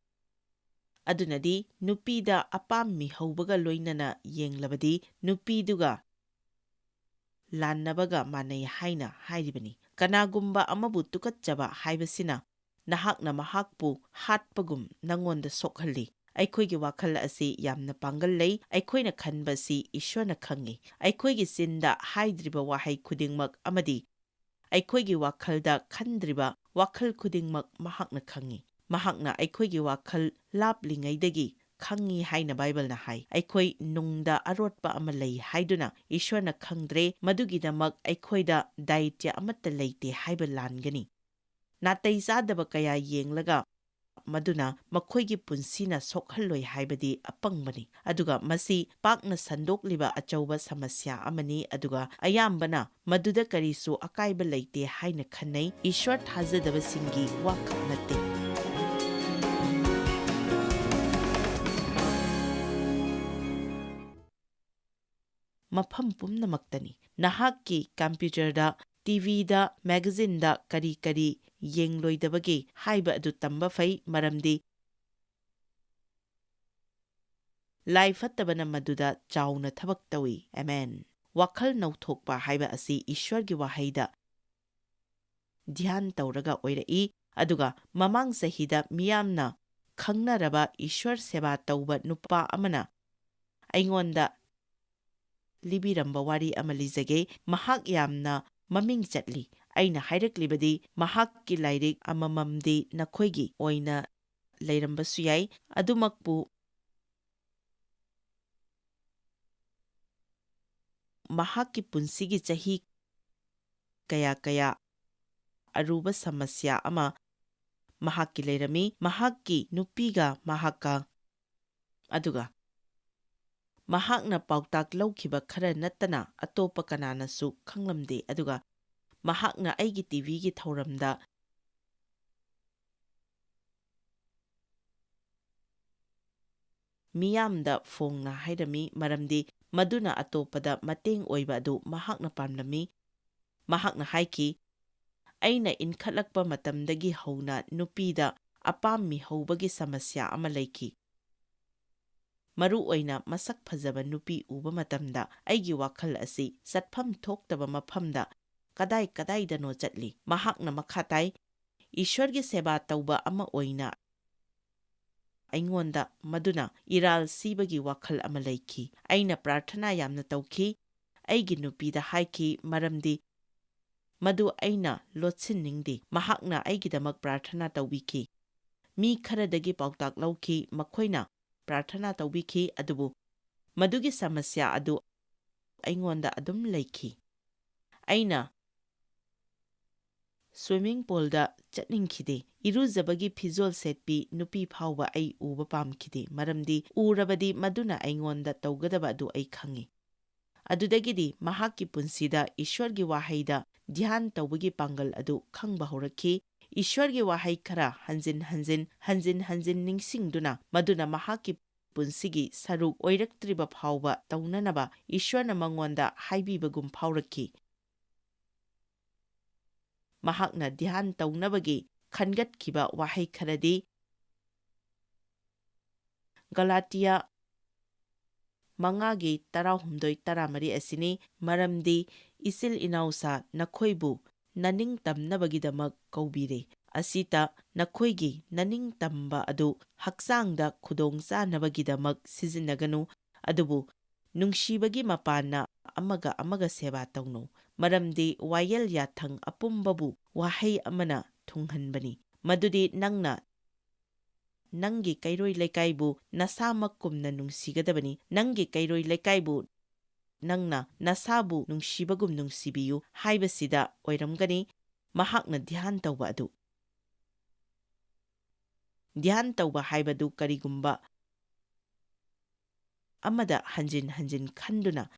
ꯑꯗꯨꯅꯗꯤ ꯅꯨꯄꯤꯗ ꯑꯄꯥꯝꯃꯤ ꯍꯧꯕꯒ ꯂꯣꯏꯅꯅ ꯌꯦꯡꯂꯕꯗꯤ ꯅꯨꯄꯤꯗꯨꯒ ꯂꯥꯟꯅꯕꯒ ꯃꯥꯟꯅꯩ ꯍꯥꯏꯅ ꯍꯥꯏꯔꯤꯕꯅꯤ꯫ ꯀꯅꯥꯒꯨꯝꯕ ꯑꯃꯕꯨ ꯇꯨꯀꯠꯆꯕ ꯍꯥꯏꯕꯁꯤꯅ ꯅꯍꯥꯛꯅ ꯃꯍꯥꯛꯄꯨ ꯍꯥꯠꯄꯒꯨꯝ ꯅꯉꯣꯟꯗ ꯁꯣꯛꯍꯜꯂꯤ꯫ ꯑꯩꯈꯣꯏꯒꯤ ꯋꯥꯈꯜ ꯑꯁꯤ ꯌꯥꯝꯅ ꯄꯥꯡꯒꯜ ꯂꯩ꯫ ꯑꯩꯈꯣꯏꯅ ꯈꯟꯕꯁꯤ ꯏꯁ꯭ꯋꯔꯅ ꯈꯪꯏ꯫ ꯑꯩꯈꯣꯏꯒꯤ ꯆꯤꯟꯗ ꯍꯥꯏꯗ꯭ꯔꯤꯕ ꯋꯥꯍꯩ ꯈꯨꯗꯤꯡꯃꯛ ꯑꯃꯗꯤ ꯑꯩꯈꯣꯏꯒꯤ ꯋꯥꯈꯜꯗ ꯈꯟꯗ꯭ꯔꯤꯕ ꯋꯥꯈꯜ ꯈꯨꯗꯤꯡꯃꯛ ꯃꯍꯥꯛꯅ ꯈꯪꯏ꯫ ꯃꯍꯥꯛꯅ ꯑꯩꯈꯣꯏꯒꯤ ꯋꯥꯈꯜ ꯂꯥꯞꯂꯤꯉꯩꯗꯒꯤ ꯈꯪꯏ ꯍꯥꯏꯅ ꯕꯥꯏꯕꯜꯅ ꯍꯥꯏ꯫ ꯑꯩꯈꯣꯏ ꯅꯨꯡꯗ ꯑꯔꯣꯠꯄ ꯑꯃ ꯂꯩ ꯍꯥꯏꯗꯨꯅ ꯏꯁ꯭ꯋꯔꯅ ꯈꯪꯗ꯭ꯔꯦ꯫ ꯃꯗꯨꯒꯤꯗꯃꯛ ꯑꯩꯈꯣꯏꯗ ꯗꯥꯏꯇ꯭ꯌ ꯑꯃꯠꯇ ꯂꯩꯇꯦ ꯍꯥꯏꯕ ꯂꯥꯟꯒꯅꯤ꯫ ꯅꯥꯇꯩ ꯆꯥꯗꯕ ꯀꯌꯥ ꯌꯦꯡꯂꯒ ꯃꯗꯨꯅ ꯃꯈꯣꯏꯒꯤ ꯄꯨꯟꯁꯤꯅ ꯁꯣꯛꯍꯜꯂꯣꯏ ꯍꯥꯏꯕꯗꯤ ꯑꯄꯪꯕꯅꯤ꯫ ꯑꯗꯨꯒ ꯃꯁꯤ ꯄꯥꯛꯅ ꯁꯟꯗꯣꯛꯂꯤꯕ ꯑꯆꯧꯕ ꯁꯃꯁ꯭ꯌꯥ ꯑꯃꯅꯤ, ꯑꯗꯨꯒ ꯑꯌꯥꯝꯕꯅ ꯃꯗꯨꯗ ꯀꯔꯤꯁꯨ ꯑꯀꯥꯏꯕ ꯂꯩꯇꯦ ꯍꯥꯏꯅ ꯈꯟꯅꯩ꯫ ꯏꯁ꯭ꯋꯔ ꯊꯥꯖꯗꯕꯁꯤꯡꯒꯤ ꯋꯥꯈꯛ ꯅꯠꯇꯦ꯫ ꯃꯐꯝ ꯄꯨꯝꯅꯃꯛꯇꯅꯤ꯫ ꯅꯍꯥꯛꯀꯤ ꯀꯝꯄ꯭ꯌꯨꯇꯔꯗ, ꯇꯤ ꯚꯤꯗ, ꯃꯦꯒꯥꯖꯤꯟꯗ ꯀꯔꯤ ꯀꯔꯤ ꯌꯦꯡꯂꯣꯏꯗꯕꯒꯦ ꯍꯥꯏꯕ ꯑꯗꯨ ꯇꯝꯕ ꯐꯩ, ꯃꯔꯝꯗꯤ ꯂꯥꯏ ꯐꯠꯇꯕꯅ ꯃꯗꯨꯗ ꯆꯥꯎꯅ ꯊꯕꯛ ꯇꯧꯏ꯫ ꯑꯃꯦꯟ꯫ ꯋꯥꯈꯜ ꯅꯧꯊꯣꯛꯄ ꯍꯥꯏꯕ ꯑꯁꯤ ꯏꯁ꯭ꯋꯔꯒꯤ ꯋꯥꯍꯩꯗ ꯙ꯭ꯌꯥꯟ ꯇꯧꯔꯒ ꯑꯣꯏꯔꯛꯏ꯫ ꯑꯗꯨꯒ ꯃꯃꯥꯡ ꯆꯍꯤꯗ ꯃꯤꯌꯥꯝꯅ ꯈꯪꯅꯔꯕ ꯏꯁ꯭ꯋꯔ ꯁꯦꯕꯥ ꯇꯧꯕ ꯅꯨꯄꯥ ꯑꯃꯅ ꯑꯩꯉꯣꯟꯗ ꯂꯤꯕꯤꯔꯝꯕ ꯋꯥꯔꯤ ꯑꯃ ꯂꯤꯖꯒꯦ꯫ ꯃꯍꯥꯛ ꯌꯥꯝꯅ ꯃꯃꯤꯡ ꯆꯠꯂꯤ꯫ ꯑꯩꯅ ꯍꯥꯏꯔꯛꯂꯤꯕꯗꯤ ꯃꯍꯥꯛꯀꯤ ꯂꯥꯏꯔꯤꯛ ꯑꯃꯃꯝꯗꯤ ꯅꯈꯣꯏꯒꯤ ꯑꯣꯏꯅ ꯂꯩꯔꯝꯕꯁꯨ ꯌꯥꯏ꯫ ꯑꯗꯨꯃꯛꯄꯨ ꯃꯍꯥꯛꯀꯤ ꯄꯨꯟꯁꯤꯒꯤ ꯆꯍꯤ ꯀꯌꯥ ꯀꯌꯥ ꯑꯔꯨꯕ ꯁꯃꯁ꯭ꯌꯥ ꯑꯃ ꯃꯍꯥꯛꯀꯤ ꯂꯩꯔꯝꯃꯤ꯫ ꯃꯍꯥꯛꯀꯤ ꯅꯨꯄꯤꯒ ꯃꯍꯥꯛꯀ, ꯑꯗꯨꯒ ꯃꯍꯥꯛꯅ ꯄꯥꯎꯇꯥꯛ ꯂꯧꯈꯤꯕ ꯈꯔ ꯅꯠꯇꯅ ꯑꯇꯣꯞꯄ ꯀꯅꯥꯅꯁꯨ ꯈꯪꯂꯝꯗꯦ꯫ ꯑꯗꯨꯒ ꯃꯍꯥꯛꯅ ꯑꯩꯒꯤ ꯇꯤ ꯚꯤꯒꯤ ꯊꯧꯔꯝꯗ ꯃꯤꯌꯥꯝꯗ ꯐꯣꯡꯅ ꯍꯥꯏꯔꯝꯃꯤ, ꯃꯔꯝꯗꯤ ꯃꯗꯨꯅ ꯑꯇꯣꯞꯄꯗ ꯃꯇꯦꯡ ꯑꯣꯏꯕ ꯑꯗꯨ ꯃꯍꯥꯛꯅ ꯄꯥꯝꯂꯝꯃꯤ꯫ ꯃꯍꯥꯛꯅ ꯍꯥꯏꯈꯤ, "ꯑꯩꯅ ꯏꯟꯈꯠꯂꯛꯄ ꯃꯇꯝꯗꯒꯤ ꯍꯧꯅ ꯅꯨꯄꯤꯗ ꯑꯄꯥꯝꯃꯤ ꯍꯧꯕꯒꯤ ꯁꯃꯁ꯭ꯌꯥ ꯑꯃ ꯂꯩꯈꯤ꯫ ꯃꯔꯨ ꯑꯣꯏꯅ ꯃꯁꯛ ꯐꯖꯕ ꯅꯨꯄꯤ ꯎꯕ ꯃꯇꯝꯗ ꯑꯩꯒꯤ ꯋꯥꯈꯜ ꯑꯁꯤ ꯆꯠꯐꯝ ꯊꯣꯛꯇꯕ ꯃꯐꯝꯗ ꯀꯗꯥꯏ ꯀꯗꯥꯏꯗꯅꯣ ꯆꯠꯂꯤ꯫" ꯃꯍꯥꯛꯅ ꯃꯈꯥ ꯇꯥꯏ, "ꯏꯁ꯭ꯋꯔꯒꯤ ꯁꯦꯕꯥ ꯇꯧꯕ ꯑꯃ ꯑꯣꯏꯅ ꯑꯩꯉꯣꯟꯗ ꯃꯗꯨꯅ ꯏꯔꯥꯜ ꯁꯤꯕꯒꯤ ꯋꯥꯈꯜ ꯑꯃ ꯂꯩꯈꯤ꯫ ꯑꯩꯅ ꯄ꯭ꯔꯥꯔꯊꯅꯥ ꯌꯥꯝꯅ ꯇꯧꯈꯤ꯫ ꯑꯩꯒꯤ ꯅꯨꯄꯤꯗ ꯍꯥꯏꯈꯤ, ꯃꯔꯝꯗꯤ ꯃꯗꯨ ꯑꯩꯅ ꯂꯣꯠꯁꯤꯟꯅꯤꯡꯗꯦ꯫" ꯃꯍꯥꯛꯅ ꯑꯩꯒꯤꯗꯃꯛ ꯄ꯭ꯔꯥꯔꯊꯅꯥ ꯇꯧꯕꯤꯈꯤ꯫ ꯃꯤ ꯈꯔꯗꯒꯤ ꯄꯥꯎꯇꯥꯛ ꯂꯧꯈꯤ, ꯃꯈꯣꯏꯅ ꯄ꯭ꯔꯥꯔꯊꯅꯥ ꯇꯧꯕꯤꯈꯤ, ꯑꯗꯨꯕꯨ ꯃꯗꯨꯒꯤ ꯁꯃꯁ꯭ꯌꯥ ꯑꯗꯨ ꯑꯩꯉꯣꯟꯗ ꯑꯗꯨꯝ ꯂꯩꯈꯤ꯫ ꯑꯩꯅ ꯁ꯭ꯋꯤꯃꯤꯡ ꯄꯨꯜꯗ ꯆꯠꯅꯤꯡꯈꯤꯗꯦ꯫ ꯏꯔꯨꯖꯕꯒꯤ ꯐꯤꯖꯣꯜ ꯁꯦꯠꯄꯤ ꯅꯨꯄꯤ ꯐꯥꯎꯕ ꯑꯩ ꯎꯕ ꯄꯥꯝꯈꯤꯗꯦ, ꯃꯔꯝꯗꯤ ꯎꯔꯕꯗꯤ ꯃꯗꯨꯅ ꯑꯩꯉꯣꯟꯗ ꯇꯧꯒꯗꯕ ꯑꯗꯨ ꯑꯩ ꯈꯪꯏ꯫ ꯑꯗꯨꯗꯒꯤꯗꯤ ꯃꯍꯥꯛꯀꯤ ꯄꯨꯟꯁꯤꯗ ꯏꯁ꯭ꯋꯔꯒꯤ ꯋꯥꯍꯩꯗ ꯙ꯭ꯌꯥꯟ ꯇꯧꯕꯒꯤ ꯄꯥꯡꯒꯜ ꯑꯗꯨ ꯈꯪꯕ ꯍꯧꯔꯛꯈꯤ꯫ ꯏꯁ꯭ꯋꯔꯒꯤ ꯋꯥꯍꯩ ꯈꯔ ꯍꯟꯖꯤꯟ ꯍꯟꯖꯤꯟ, ꯍꯟꯖꯤꯟ ꯍꯟꯖꯤꯟ ꯅꯤꯡꯁꯤꯡꯗꯨꯅ, ꯃꯗꯨꯅ ꯃꯍꯥꯛꯀꯤ ꯄꯨꯟꯁꯤꯒꯤ ꯁꯔꯨꯛ ꯑꯣꯏꯔꯛꯇ꯭ꯔꯤꯕ ꯐꯥꯎꯕ ꯇꯧꯅꯅꯕ ꯏꯁ꯭ꯋꯔꯅ ꯃꯉꯣꯟꯗ ꯍꯥꯏꯕꯤꯕꯒꯨꯝ ꯐꯥꯎꯔꯛꯈꯤ꯫ ꯃꯍꯥꯛꯅ ꯙ꯭ꯌꯥꯟ ꯇꯧꯅꯕꯒꯤ ꯈꯟꯒꯠꯈꯤꯕ ꯋꯥꯍꯩ ꯈꯔꯗꯤ ꯒꯂꯥꯇꯤꯌꯥ ꯃꯉꯥꯒꯤ ꯇꯔꯥꯍꯨꯝꯗꯣꯏ ꯇꯔꯥꯃꯔꯤ ꯑꯁꯤꯅꯤ, "ꯃꯔꯝꯗꯤ ꯏꯆꯤꯜ ꯏꯅꯥꯎꯁꯥ ꯅꯈꯣꯏꯕꯨ ꯅꯅꯤꯡ ꯇꯝꯅꯕꯒꯤꯗꯃꯛ ꯀꯧꯕꯤꯔꯦ꯫ ꯑꯁꯤꯇ ꯅꯈꯣꯏꯒꯤ ꯅꯅꯤꯡ ꯇꯝꯕ ꯑꯗꯨ ꯍꯛꯆꯥꯡꯗ ꯈꯨꯗꯣꯡꯆꯥꯅꯕꯒꯤꯗꯃꯛ ꯁꯤꯖꯤꯟꯅꯒꯅꯨ, ꯑꯗꯨꯕꯨ ꯅꯨꯡꯁꯤꯕꯒꯤ ꯃꯄꯥꯟꯅ ꯑꯃꯒ ꯑꯃꯒ ꯁꯦꯕꯥ ꯇꯧꯅꯧ, ꯃꯔꯝꯗꯤ ꯋꯥꯌꯦꯜ ꯌꯥꯊꯪ ꯑꯄꯨꯝꯕꯕꯨ ꯋꯥꯍꯩ ꯑꯃꯅ ꯊꯨꯡꯍꯟꯕꯅꯤ, ꯃꯗꯨꯗꯤ ꯅꯪꯅ ꯅꯪꯒꯤ ꯀꯩꯔꯣꯏ ꯂꯩꯀꯥꯏꯕꯨ ꯅꯁꯥꯃꯛꯀꯨꯝꯅ ꯅꯨꯡꯁꯤꯒꯗꯕꯅꯤ, ꯅꯪꯒꯤ ꯀꯩꯔꯣꯏ ꯂꯩꯀꯥꯏꯕꯨ ꯅꯪꯅ ꯅꯁꯥꯕꯨ ꯅꯨꯡꯁꯤꯕꯒꯨꯝ ꯅꯨꯡꯁꯤꯕꯤꯌꯨ" ꯍꯥꯏꯕꯁꯤꯗ ꯑꯣꯏꯔꯝꯒꯅꯤ꯫ ꯃꯍꯥꯛꯅ ꯙ꯭ꯌꯥꯟ ꯇꯧꯕ ꯑꯗꯨ꯫ ꯙ꯭ꯌꯥꯟ ꯇꯧꯕ ꯍꯥꯏꯕꯗꯨ ꯀꯔꯤꯒꯨꯝꯕ ꯑꯃꯗ ꯍꯟꯖꯤꯟ ꯍꯟꯖꯤꯟ ꯈꯟꯗꯨꯅ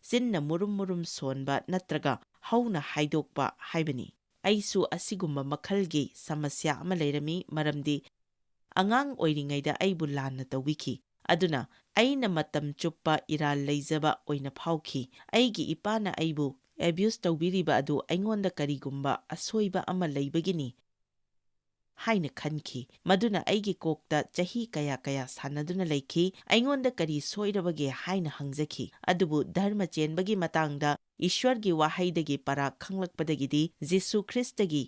ꯆꯤꯟꯅ ꯃꯨꯔꯨꯝ ꯃꯨꯔꯨꯝ ꯁꯣꯟꯕ ꯅꯠꯇ꯭ꯔꯒ ꯍꯧꯅ ꯍꯥꯏꯗꯣꯛꯄ ꯍꯥꯏꯕꯅꯤ꯫ ꯑꯩꯁꯨ ꯑꯁꯤꯒꯨꯝꯕ ꯃꯈꯜꯒꯤ ꯁꯃꯁ꯭ꯌꯥ ꯑꯃ ꯂꯩꯔꯝꯃꯤ, ꯃꯔꯝꯗꯤ ꯑꯉꯥꯡ ꯑꯣꯏꯔꯤꯉꯩꯗ ꯑꯩꯕꯨ ꯂꯥꯟꯅ ꯇꯧꯕꯤꯈꯤ꯫ ꯑꯗꯨꯅ ꯑꯩꯅ ꯃꯇꯝ ꯆꯨꯞꯄ ꯏꯔꯥꯜ ꯂꯩꯖꯕ ꯑꯣꯏꯅ ꯐꯥꯎꯈꯤ꯫ ꯑꯩꯒꯤ ꯏꯄꯥꯅ ꯑꯩꯕꯨ ꯑꯦꯕ꯭ꯌꯨꯁ ꯇꯧꯕꯤꯔꯤꯕ ꯑꯗꯨ ꯑꯩꯉꯣꯟꯗ ꯀꯔꯤꯒꯨꯝꯕ ꯑꯁꯣꯏꯕ ꯑꯃ ꯂꯩꯕꯒꯤꯅꯤ ꯍꯥꯏꯅ ꯈꯟꯈꯤ꯫ ꯃꯗꯨꯅ ꯑꯩꯒꯤ ꯀꯣꯛꯇ ꯆꯍꯤ ꯀꯌꯥ ꯀꯌꯥ ꯁꯥꯟꯅꯗꯨꯅ ꯂꯩꯈꯤ꯫ ꯑꯩꯉꯣꯟꯗ ꯀꯔꯤ ꯁꯣꯏꯔꯕꯒꯦ ꯍꯥꯏꯅ ꯍꯪꯖꯈꯤ꯫ ꯑꯗꯨꯕꯨ ꯙꯔꯃ ꯆꯦꯟꯕꯒꯤ ꯃꯇꯥꯡꯗ ꯏꯁ꯭ꯋꯔꯒꯤ ꯋꯥꯍꯩꯗꯒꯤ ꯄꯔꯥ ꯈꯪꯂꯛꯄꯗꯒꯤꯗꯤ ꯖꯤꯁꯨ ꯈ꯭ꯔꯤꯁꯇꯒꯤ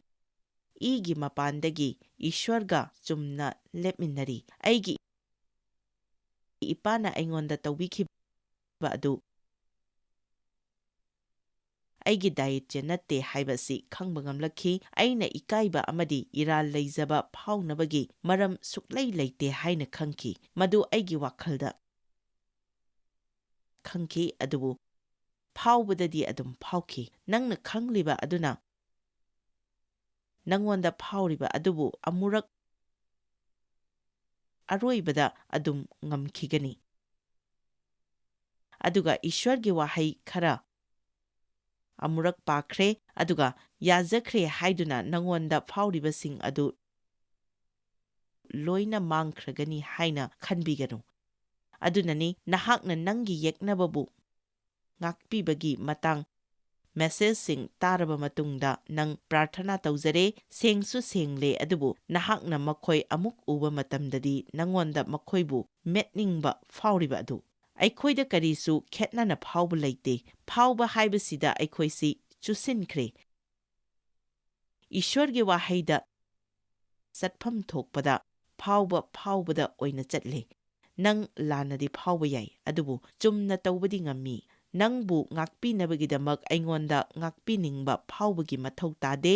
ꯏꯒꯤ ꯃꯄꯥꯟꯗꯒꯤ ꯏꯁ꯭ꯋꯔꯒ ꯆꯨꯝꯅ ꯂꯦꯞꯃꯤꯟꯅꯔꯤ꯫ ꯑꯩꯒꯤ ꯏꯄꯥꯅ ꯑꯩꯉꯣꯟꯗ ꯇꯧꯕꯤꯈꯤꯕ ꯑꯗꯨ ꯑꯩꯒꯤ ꯗꯥꯏꯠꯁꯦ ꯅꯠꯇꯦ ꯍꯥꯏꯕ ꯑꯁꯤ ꯈꯪꯕ ꯉꯝꯂꯛꯈꯤ꯫ ꯑꯩꯅ ꯏꯀꯥꯏꯕ ꯑꯃꯗꯤ ꯏꯔꯥꯜ ꯂꯩꯖꯕ ꯐꯥꯎꯅꯕꯒꯤ ꯃꯔꯝ ꯁꯨꯛꯂꯩ ꯂꯩꯇꯦ ꯍꯥꯏꯅ ꯈꯪꯈꯤ꯫ ꯃꯗꯨ ꯑꯩꯒꯤ ꯋꯥꯈꯜꯗ ꯈꯪꯈꯤ, ꯑꯗꯨꯕꯨ ꯐꯥꯎꯕꯗꯗꯤ ꯑꯗꯨꯝ ꯐꯥꯎꯈꯤ꯫ ꯅꯪꯅ ꯈꯪꯂꯤꯕ ꯑꯗꯨꯅ ꯅꯪꯉꯣꯟꯗ ꯐꯥꯎꯔꯤꯕ ꯑꯗꯨꯕꯨ ꯑꯃꯨꯔꯛ ꯑꯔꯣꯏꯕꯗ ꯑꯗꯨꯝ ꯉꯝꯈꯤꯒꯅꯤ꯫ ꯑꯗꯨꯒ ꯏꯁ꯭ꯋꯔꯒꯤ ꯋꯥꯍꯩ ꯈꯔ ꯑꯃꯨꯔꯛ ꯄꯥꯈ꯭ꯔꯦ, ꯑꯗꯨꯒ ꯌꯥꯖꯈ꯭ꯔꯦ ꯍꯥꯏꯗꯨꯅ ꯅꯪꯉꯣꯟꯗ ꯐꯥꯎꯔꯤꯕꯁꯤꯡ ꯑꯗꯨ ꯂꯣꯏꯅ ꯃꯥꯡꯈ꯭ꯔꯒꯅꯤ ꯍꯥꯏꯅ ꯈꯟꯕꯤꯒꯅꯨ꯫ ꯑꯗꯨꯅꯅꯤ ꯅꯍꯥꯛꯅ ꯅꯪꯒꯤ ꯌꯦꯛꯅꯕꯕꯨ ꯉꯥꯛꯄꯤꯕꯒꯤ ꯃꯇꯥꯡ ꯃꯦꯁꯦꯖꯁꯤꯡ ꯇꯥꯔꯕ ꯃꯇꯨꯡꯗ ꯅꯪ ꯄ꯭ꯔꯥꯔꯊꯅꯥ ꯇꯧꯖꯔꯦ, ꯁꯦꯡꯁꯨ ꯁꯦꯡꯂꯦ, ꯑꯗꯨꯕꯨ ꯅꯍꯥꯛꯅ ꯃꯈꯣꯏ ꯑꯃꯨꯛ ꯎꯕ ꯃꯇꯝꯗꯗꯤ ꯅꯉꯣꯟꯗ ꯃꯈꯣꯏꯕꯨ ꯃꯦꯠꯅꯤꯡꯕ ꯐꯥꯎꯔꯤꯕ ꯑꯗꯨ꯫ ꯑꯩꯈꯣꯏꯗ ꯀꯔꯤꯁꯨ ꯈꯦꯠꯅꯅ ꯐꯥꯎꯕ ꯂꯩꯇꯦ꯫ ꯐꯥꯎꯕ ꯍꯥꯏꯕꯁꯤꯗ ꯑꯩꯈꯣꯏꯁꯤ ꯆꯨꯁꯤꯟꯈ꯭ꯔꯦ꯫ ꯏꯁ꯭ꯋꯔꯒꯤ ꯋꯥꯍꯩꯗ ꯆꯠꯐꯝ ꯊꯣꯛꯄꯗ ꯐꯥꯎꯕ ꯐꯥꯎꯕꯗ ꯑꯣꯏꯅ ꯆꯠꯂꯦ꯫ ꯅꯪ ꯂꯥꯟꯅꯗꯤ ꯐꯥꯎꯕ ꯌꯥꯏ, ꯑꯗꯨꯕꯨ ꯆꯨꯝꯅ ꯇꯧꯕꯗꯤ ꯉꯝꯃꯤ꯫ ꯅꯪꯕꯨ ꯉꯥꯛꯄꯤꯅꯕꯒꯤꯗꯃꯛ ꯑꯩꯉꯣꯟꯗ ꯉꯥꯛꯄꯤꯅꯤꯡꯕ ꯐꯥꯎꯕꯒꯤ ꯃꯊꯧ ꯇꯥꯗꯦ꯫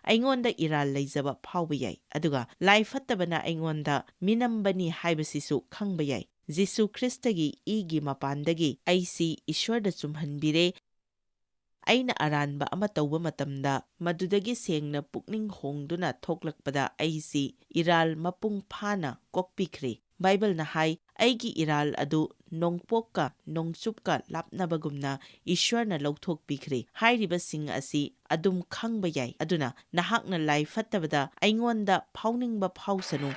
ꯑꯩꯉꯣꯟꯗ ꯏꯔꯥꯜ ꯂꯩꯖꯕ ꯐꯥꯎꯕ ꯌꯥꯏ, ꯑꯗꯨꯒ ꯂꯥꯏ ꯐꯠꯇꯕꯅ ꯑꯩꯉꯣꯟꯗ ꯃꯤꯅꯝꯕꯅꯤ ꯍꯥꯏꯕꯁꯤꯁꯨ ꯈꯪꯕ ꯌꯥꯏ꯫ ꯖꯤꯁꯨ ꯈ꯭ꯔꯤꯁꯇꯒꯤ ꯏꯒꯤ ꯃꯄꯥꯟꯗꯒꯤ ꯑꯩꯁꯤ ꯏꯁ꯭ꯋꯔꯗ ꯆꯨꯝꯍꯟꯕꯤꯔꯦ꯫ ꯑꯩꯅ ꯑꯔꯥꯟꯕ ꯑꯃ ꯇꯧꯕ ꯃꯇꯝꯗ, ꯃꯗꯨꯗꯒꯤ ꯁꯦꯡꯅ ꯄꯨꯛꯅꯤꯡ ꯍꯣꯡꯗꯨꯅ ꯊꯣꯛꯂꯛꯄꯗ ꯑꯩꯁꯤ ꯏꯔꯥꯜ ꯃꯄꯨꯡ ꯐꯥꯅ ꯀꯣꯛꯄꯤꯈ꯭ꯔꯦ꯫ ꯕꯥꯏꯕꯜꯅ ꯍꯥꯏ, "ꯑꯩꯒꯤ ꯏꯔꯥꯜ ꯑꯗꯨ ꯅꯣꯡꯄꯣꯛꯀ ꯅꯣꯡꯆꯨꯞꯀ ꯂꯥꯞꯅꯕꯒꯨꯝꯅ ꯏꯁ꯭ꯋꯔꯅ ꯂꯧꯊꯣꯛꯄꯤꯈ꯭ꯔꯦ"꯫ ꯍꯥꯏꯔꯤꯕꯁꯤꯡ ꯑꯁꯤ ꯑꯗꯨꯝ ꯈꯪꯕ ꯌꯥꯏ꯫ ꯑꯗꯨꯅ ꯅꯍꯥꯛꯅ ꯂꯥꯏ ꯐꯠꯇꯕꯗ ꯑꯩꯉꯣꯟꯗ ꯐꯥꯎꯅꯤꯡꯕ ꯐꯥꯎꯁꯅꯨ꯫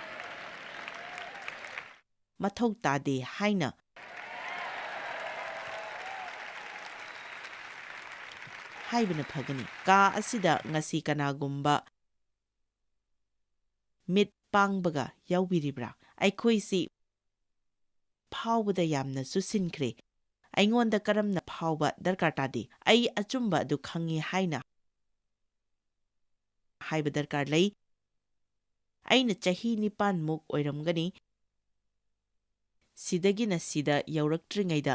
ꯃꯊꯧ ꯇꯥꯗꯦ ꯍꯥꯏꯅ ꯍꯥꯏꯕꯅ ꯐꯒꯅꯤ꯫ ꯀꯥ ꯑꯁꯤꯗ ꯉꯁꯤ ꯀꯅꯥꯒꯨꯝꯕ ꯃꯤꯠ ꯄꯥꯡꯕꯒ ꯌꯥꯎꯕꯤꯔꯤꯕ꯭ꯔꯥ? ꯑꯩꯈꯣꯏꯁꯤ ꯐꯥꯎꯕꯗ ꯌꯥꯝꯅ ꯆꯨꯁꯤꯟꯈ꯭ꯔꯦ꯫ ꯑꯩꯉꯣꯟꯗ ꯀꯔꯝꯅ ꯐꯥꯎꯕ ꯗꯔꯀꯥꯔ ꯇꯥꯗꯦ꯫ ꯑꯩ ꯑꯆꯨꯝꯕ ꯑꯗꯨ ꯈꯪꯉꯤ ꯍꯥꯏꯅ ꯍꯥꯏꯕ ꯗꯔꯀꯥꯔ ꯂꯩ꯫ ꯑꯩꯅ ꯆꯍꯤ ꯅꯤꯄꯥꯟꯃꯨꯛ ꯑꯣꯏꯔꯝꯒꯅꯤ꯫ ꯁꯤꯗꯒꯤꯅ ꯁꯤꯗ ꯌꯧꯔꯛꯇ꯭ꯔꯤꯉꯩꯗ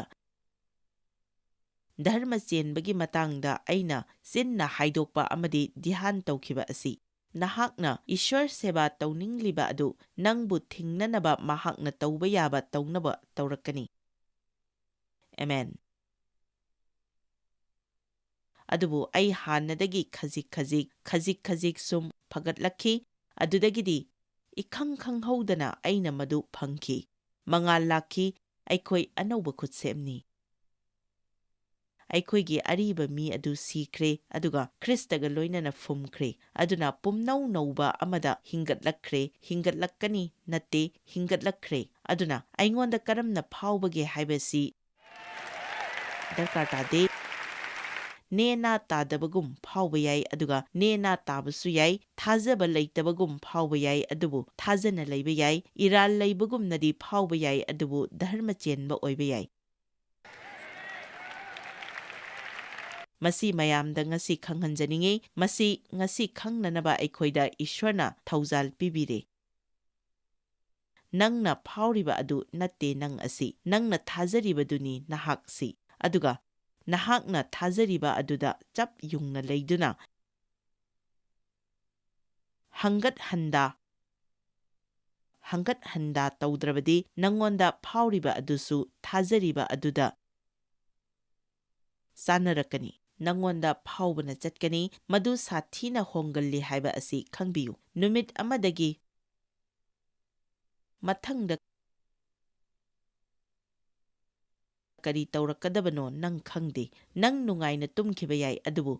ꯙꯔꯃ ꯆꯦꯟꯕꯒꯤ ꯃꯇꯥꯡꯗ ꯑꯩꯅ ꯆꯤꯟꯅ ꯍꯥꯏꯗꯣꯛꯄ ꯑꯃꯗꯤ ꯙ꯭ꯌꯥꯟ ꯇꯧꯈꯤꯕ ꯑꯁꯤ꯫ ꯅꯍꯥꯛꯅ ꯏꯁ꯭ꯋꯔ ꯁꯦꯕꯥ ꯇꯧꯅꯤꯡꯂꯤꯕ ꯑꯗꯨ ꯅꯪꯕꯨ ꯊꯤꯡꯅꯅꯕ ꯃꯍꯥꯛꯅ ꯇꯧꯕ ꯌꯥꯕ ꯇꯧꯅꯕ ꯇꯧꯔꯛꯀꯅꯤ꯫ ꯑꯦꯃꯦꯟ꯫ ꯑꯗꯨꯕꯨ ꯑꯩ ꯍꯥꯟꯅꯗꯒꯤ ꯈꯖꯤꯛ ꯈꯖꯤꯛ, ꯈꯖꯤꯛ ꯈꯖꯤꯛ ꯁꯨꯝ ꯐꯒꯠꯂꯛꯈꯤ꯫ ꯑꯗꯨꯗꯒꯤꯗꯤ ꯏꯈꯪ ꯈꯪꯍꯧꯗꯅ ꯑꯩꯅ ꯃꯗꯨ ꯐꯪꯈꯤ꯫ ꯃꯉꯥꯜ ꯂꯥꯛꯈꯤ꯫ ꯑꯩꯈꯣꯏ ꯑꯅꯧꯕ ꯈꯨꯠꯁꯦꯝꯅꯤ꯫ ꯑꯩꯈꯣꯏꯒꯤ ꯑꯔꯤꯕ ꯃꯤ ꯑꯗꯨ ꯁꯤꯈ꯭ꯔꯦ, ꯑꯗꯨꯒ ꯈ꯭ꯔꯤꯁꯇꯒ ꯂꯣꯏꯅꯅ ꯐꯨꯝꯈ꯭ꯔꯦ꯫ ꯑꯗꯨꯅ ꯄꯨꯝꯅꯧ ꯅꯧꯕ ꯑꯃꯗ ꯍꯤꯡꯒꯠꯂꯛꯈ꯭ꯔꯦ, ꯍꯤꯡꯒꯠꯂꯛꯀꯅꯤ, ꯅꯠꯇꯦ, ꯍꯤꯡꯒꯠꯂꯛꯈ꯭ꯔꯦ꯫ ꯑꯗꯨꯅ ꯑꯩꯉꯣꯟꯗ ꯀꯔꯝꯅ ꯐꯥꯎꯕꯒꯦ ꯍꯥꯏꯕꯁꯤ ꯗꯔꯀꯥꯔ ꯇꯥꯗꯦ꯫ ꯅꯦꯅꯥ ꯇꯥꯗꯕꯒꯨꯝ ꯐꯥꯎꯕ ꯌꯥꯏ, ꯑꯗꯨꯒ ꯅꯦꯅꯥ ꯇꯥꯕꯁꯨ ꯌꯥꯏ꯫ ꯊꯥꯖꯕ ꯂꯩꯇꯕꯒꯨꯝ ꯐꯥꯎꯕ ꯌꯥꯏ, ꯑꯗꯨꯕꯨ ꯊꯥꯖꯅ ꯂꯩꯕ ꯌꯥꯏ꯫ ꯏꯔꯥꯜ ꯂꯩꯕꯒꯨꯝꯅꯗꯤ ꯐꯥꯎꯕ ꯌꯥꯏ, ꯑꯗꯨꯕꯨ ꯙꯔꯃ ꯆꯦꯟꯕ ꯑꯣꯏꯕ ꯌꯥꯏ꯫ ꯃꯁꯤ ꯃꯌꯥꯝꯗ ꯉꯁꯤ ꯈꯪꯍꯟꯖꯅꯤꯡꯏ꯫ ꯃꯁꯤ ꯉꯁꯤ ꯈꯪꯅꯅꯕ ꯑꯩꯈꯣꯏꯗ ꯏꯁ꯭ꯋꯔꯅ ꯊꯧꯖꯥꯜ ꯄꯤꯕꯤꯔꯦ꯫ ꯅꯪꯅ ꯐꯥꯎꯔꯤꯕ ꯑꯗꯨ ꯅꯠꯇꯦ ꯅꯪ ꯑꯁꯤ꯫ ꯅꯪꯅ ꯊꯥꯖꯔꯤꯕꯗꯨꯅꯤ ꯅꯍꯥꯛꯁꯤ꯫ ꯑꯗꯨꯒ ꯅꯍꯥꯛꯅ ꯊꯥꯖꯔꯤꯕ ꯑꯗꯨꯗ ꯆꯞ ꯌꯨꯡꯅ ꯂꯩꯗꯨꯅ ꯍꯪꯒꯠ ꯍꯟꯗꯥ, ꯍꯪꯒꯠ ꯍꯟꯗꯥ ꯇꯧꯗ꯭ꯔꯕꯗꯤ ꯅꯪꯉꯣꯟꯗ ꯐꯥꯎꯔꯤꯕ ꯑꯗꯨꯁꯨ ꯊꯥꯖꯔꯤꯕ ꯑꯗꯨꯗ ꯆꯥꯅꯔꯛꯀꯅꯤ꯫ ꯅꯪꯉꯣꯟꯗ ꯐꯥꯎꯕꯅ ꯆꯠꯀꯅꯤ꯫ ꯃꯗꯨ ꯁꯥꯊꯤꯅ ꯍꯣꯡꯒꯜꯂꯤ ꯍꯥꯏꯕ ꯑꯁꯤ ꯈꯪꯕꯤꯌꯨ꯫ ꯅꯨꯃꯤꯠ ꯑꯃꯗꯒꯤ ꯃꯊꯪꯗ ꯀꯔꯤ ꯇꯧꯔꯛꯀꯗꯕꯅꯣ ꯅꯪ ꯈꯪꯗꯦ꯫ ꯅꯪ ꯅꯨꯡꯉꯥꯏꯅ ꯇꯨꯝꯈꯤꯕ ꯌꯥꯏ, ꯑꯗꯨꯕꯨ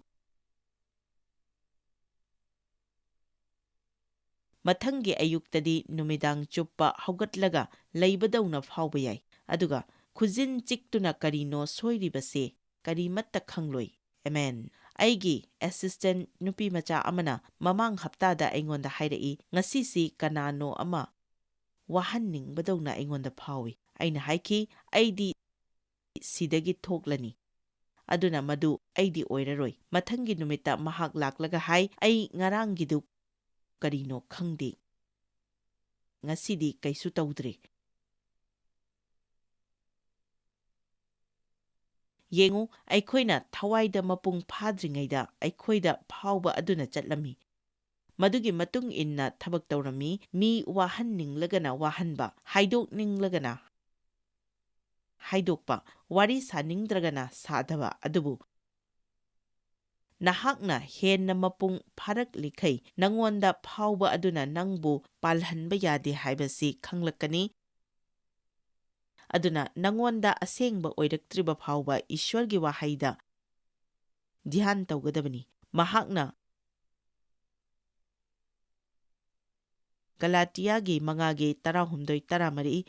ꯃꯊꯪꯒꯤ ꯑꯌꯨꯛꯇꯗꯤ ꯅꯨꯃꯤꯗꯥꯡ ꯆꯨꯞꯄ ꯍꯧꯒꯠꯂꯒ ꯂꯩꯕꯗꯧꯅ ꯐꯥꯎꯕ ꯌꯥꯏ, ꯑꯗꯨꯒ ꯈꯨꯖꯤꯟ ꯆꯤꯛꯇꯨꯅ ꯀꯔꯤꯅꯣ ꯁꯣꯏꯔꯤꯕꯁꯦ, ꯀꯔꯤꯃꯠꯇ ꯈꯪꯂꯣꯏ꯫ ꯑꯦꯃꯦꯟ꯫ ꯑꯩꯒꯤ ꯑꯦꯁꯤꯁꯇꯦꯟ ꯅꯨꯄꯤ ꯃꯆꯥ ꯑꯃꯅ ꯃꯃꯥꯡ ꯍꯞꯇꯥꯗ ꯑꯩꯉꯣꯟꯗ ꯍꯥꯏꯔꯛꯏ, "ꯉꯁꯤꯁꯤ ꯀꯅꯥꯅꯣ ꯑꯃ ꯋꯥꯍꯟꯅꯤꯡꯕꯗꯧꯅ ꯑꯩꯉꯣꯟꯗ ꯐꯥꯎꯏ꯫" ꯑꯩꯅ ꯍꯥꯏꯈꯤ, "ꯑꯩꯗꯤ ꯁꯤꯗꯒꯤ ꯊꯣꯛꯂꯅꯤ꯫ ꯑꯗꯨꯅ ꯃꯗꯨ ꯑꯩꯗꯤ ꯑꯣꯏꯔꯔꯣꯏ꯫" ꯃꯊꯪꯒꯤ ꯅꯨꯃꯤꯠꯇ ꯃꯍꯥꯛ ꯂꯥꯛꯂꯒ ꯍꯥꯏ, "ꯑꯩ ꯉꯔꯥꯡꯒꯤꯗꯨ ꯀꯔꯤꯅꯣ ꯈꯪꯗꯦ꯫ ꯉꯁꯤꯗꯤ ꯀꯩꯁꯨ ꯇꯧꯗ꯭ꯔꯦ꯫" ꯌꯦꯡꯉꯨ, ꯑꯩꯈꯣꯏꯅ ꯊꯋꯥꯏꯗ ꯃꯄꯨꯡ ꯐꯥꯗ꯭ꯔꯤꯉꯩꯗ ꯑꯩꯈꯣꯏꯗ ꯐꯥꯎꯕ ꯑꯗꯨꯅ ꯆꯠꯂꯝꯃꯤ꯫ ꯃꯗꯨꯒꯤ ꯃꯇꯨꯡ ꯏꯟꯅ ꯊꯕꯛ ꯇꯧꯔꯝꯃꯤ꯫ ꯃꯤ ꯋꯥꯍꯟꯅꯤꯡꯂꯒꯅ ꯋꯥꯍꯟꯕ, ꯍꯥꯏꯗꯣꯛꯅꯤꯡꯂꯒꯅ ꯍꯥꯏꯗꯣꯛꯄ, ꯋꯥꯔꯤ ꯁꯥꯅꯤꯡꯗ꯭ꯔꯒꯅ ꯁꯥꯗꯕ꯫ ꯑꯗꯨꯕꯨ ꯅꯍꯥꯛꯅ ꯍꯦꯟꯅ ꯃꯄꯨꯡ ꯐꯥꯔꯛꯂꯤꯈꯩ ꯅꯪꯉꯣꯟꯗ ꯐꯥꯎꯕ ꯑꯗꯨꯅ ꯅꯪꯕꯨ ꯄꯥꯜꯍꯟꯕ ꯌꯥꯗꯦ ꯍꯥꯏꯕꯁꯤ ꯈꯪꯂꯛꯀꯅꯤ꯫ ꯑꯗꯨꯅ ꯅꯉꯣꯟꯗ ꯑꯁꯦꯡꯕ ꯑꯣꯏꯔꯛꯇ꯭ꯔꯤꯕ ꯐꯥꯎꯕ ꯏꯁ꯭ꯋꯔꯒꯤ ꯋꯥꯍꯩꯗ ꯙ꯭ꯌꯥꯟ ꯇꯧꯒꯗꯕꯅꯤ꯫ ꯃꯍꯥꯛꯅ ꯒꯂꯥꯇꯤꯌꯥꯒꯤ ꯃꯉꯥꯒꯤ ꯇꯔꯥꯍꯨꯝꯗꯣꯏ ꯇꯔꯥꯃꯔꯤ,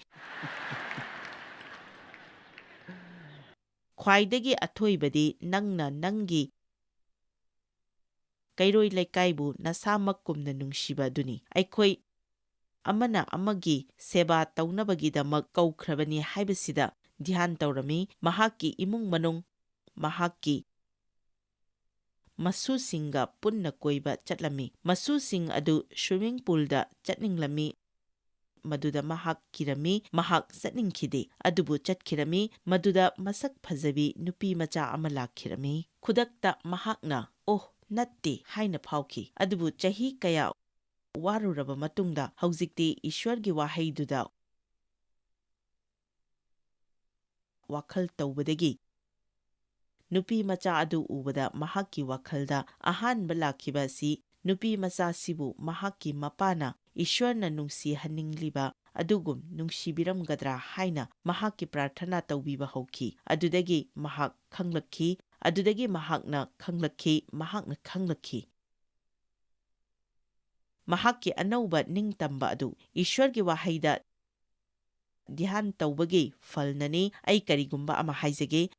"ꯈ꯭ꯋꯥꯏꯗꯒꯤ ꯑꯊꯣꯏꯕꯗꯤ ꯅꯪꯅ ꯅꯪꯒꯤ ꯀꯩꯔꯣꯏ ꯂꯩꯀꯥꯏꯕꯨ ꯅꯁꯥꯃꯛꯀꯨꯝꯅ ꯅꯨꯡꯁꯤꯕ ꯑꯗꯨꯅꯤ꯫" ꯑꯩꯈꯣꯏ ꯑꯃꯅ ꯑꯃꯒꯤ ꯁꯦꯕꯥ ꯇꯧꯅꯕꯒꯤꯗꯃꯛ ꯀꯧꯈ꯭ꯔꯕꯅꯤ ꯍꯥꯏꯕꯁꯤꯗ ꯙ꯭ꯌꯥꯟ ꯇꯧꯔꯝꯃꯤ꯫ ꯃꯍꯥꯛꯀꯤ ꯏꯃꯨꯡ ꯃꯅꯨꯡ, ꯃꯍꯥꯛꯀꯤ ꯃꯁꯨꯁꯤꯡꯒ ꯄꯨꯟꯅ ꯀꯣꯏꯕ ꯆꯠꯂꯝꯃꯤ꯫ ꯃꯁꯨꯁꯤꯡ ꯑꯗꯨ swimming poolꯗ ꯆꯠꯅꯤꯡꯂꯝꯃꯤ꯫ ꯃꯗꯨꯗ ꯃꯍꯥꯛ ꯀꯤꯔꯝꯃꯤ꯫ ꯃꯍꯥꯛ ꯆꯠꯅꯤꯡꯈꯤꯗꯦ, ꯑꯗꯨꯕꯨ ꯆꯠꯈꯤꯔꯝꯃꯤ꯫ ꯃꯗꯨꯗ ꯃꯁꯛ ꯐꯖꯕꯤ ꯅꯨꯄꯤ ꯃꯆꯥ ꯑꯃ ꯂꯥꯛꯈꯤꯔꯝꯃꯤ꯫ ꯈꯨꯗꯛꯇ ꯃꯍꯥꯛꯅ "ꯑꯣꯍ, ꯅꯠꯇꯦ" ꯍꯥꯏꯅ ꯐꯥꯎꯈꯤ꯫ ꯑꯗꯨꯕꯨ ꯆꯍꯤ ꯀꯌꯥ ꯋꯥꯔꯨꯔꯕ ꯃꯇꯨꯡꯗ, ꯍꯧꯖꯤꯛꯇꯤ ꯏꯁ꯭ꯋꯔꯒꯤ ꯋꯥꯍꯩꯗꯨꯗ ꯋꯥꯈꯜ ꯇꯧꯕꯗꯒꯤ, ꯅꯨꯄꯤ ꯃꯆꯥ ꯑꯗꯨ ꯎꯕꯗ ꯃꯍꯥꯛꯀꯤ ꯋꯥꯈꯜꯗ ꯑꯍꯥꯟꯕ ꯂꯥꯛꯈꯤꯕ ꯑꯁꯤ ꯅꯨꯄꯤ ꯃꯆꯥꯁꯤꯕꯨ ꯃꯍꯥꯛꯀꯤ ꯃꯄꯥꯅ ꯏꯁ꯭ꯋꯔꯅ ꯅꯨꯡꯁꯤꯍꯟꯅꯤꯡꯂꯤꯕ ꯑꯗꯨꯒꯨꯝ ꯅꯨꯡꯁꯤꯕꯤꯔꯝꯒꯗ꯭ꯔꯥ ꯍꯥꯏꯅ ꯃꯍꯥꯛꯀꯤ ꯄ꯭ꯔꯥꯔꯊꯅꯥ ꯇꯧꯕꯤꯕ ꯍꯧꯈꯤ꯫ ꯑꯗꯨꯗꯒꯤ ꯃꯍꯥꯛ ꯈꯪꯂꯛꯈꯤ꯫ ꯑꯗꯨꯗꯒꯤ ꯃꯍꯥꯛꯅ ꯈꯪꯂꯛꯈꯤ, ꯃꯍꯥꯛꯅ ꯈꯪꯂꯛꯈꯤ꯫ ꯃꯍꯥꯛꯀꯤ ꯑꯅꯧꯕ ꯅꯤꯡꯇꯝꯕ ꯑꯗꯨ ꯏꯁ꯭ꯋꯔꯒꯤ ꯋꯥꯍꯩꯗ ꯙ꯭ꯌꯥꯟ ꯇꯧꯕꯒꯤ ꯐꯜꯅꯅꯤ꯫ ꯑꯩ ꯀꯔꯤꯒꯨꯝꯕ ꯑꯃ ꯍꯥꯏꯖꯒꯦ꯫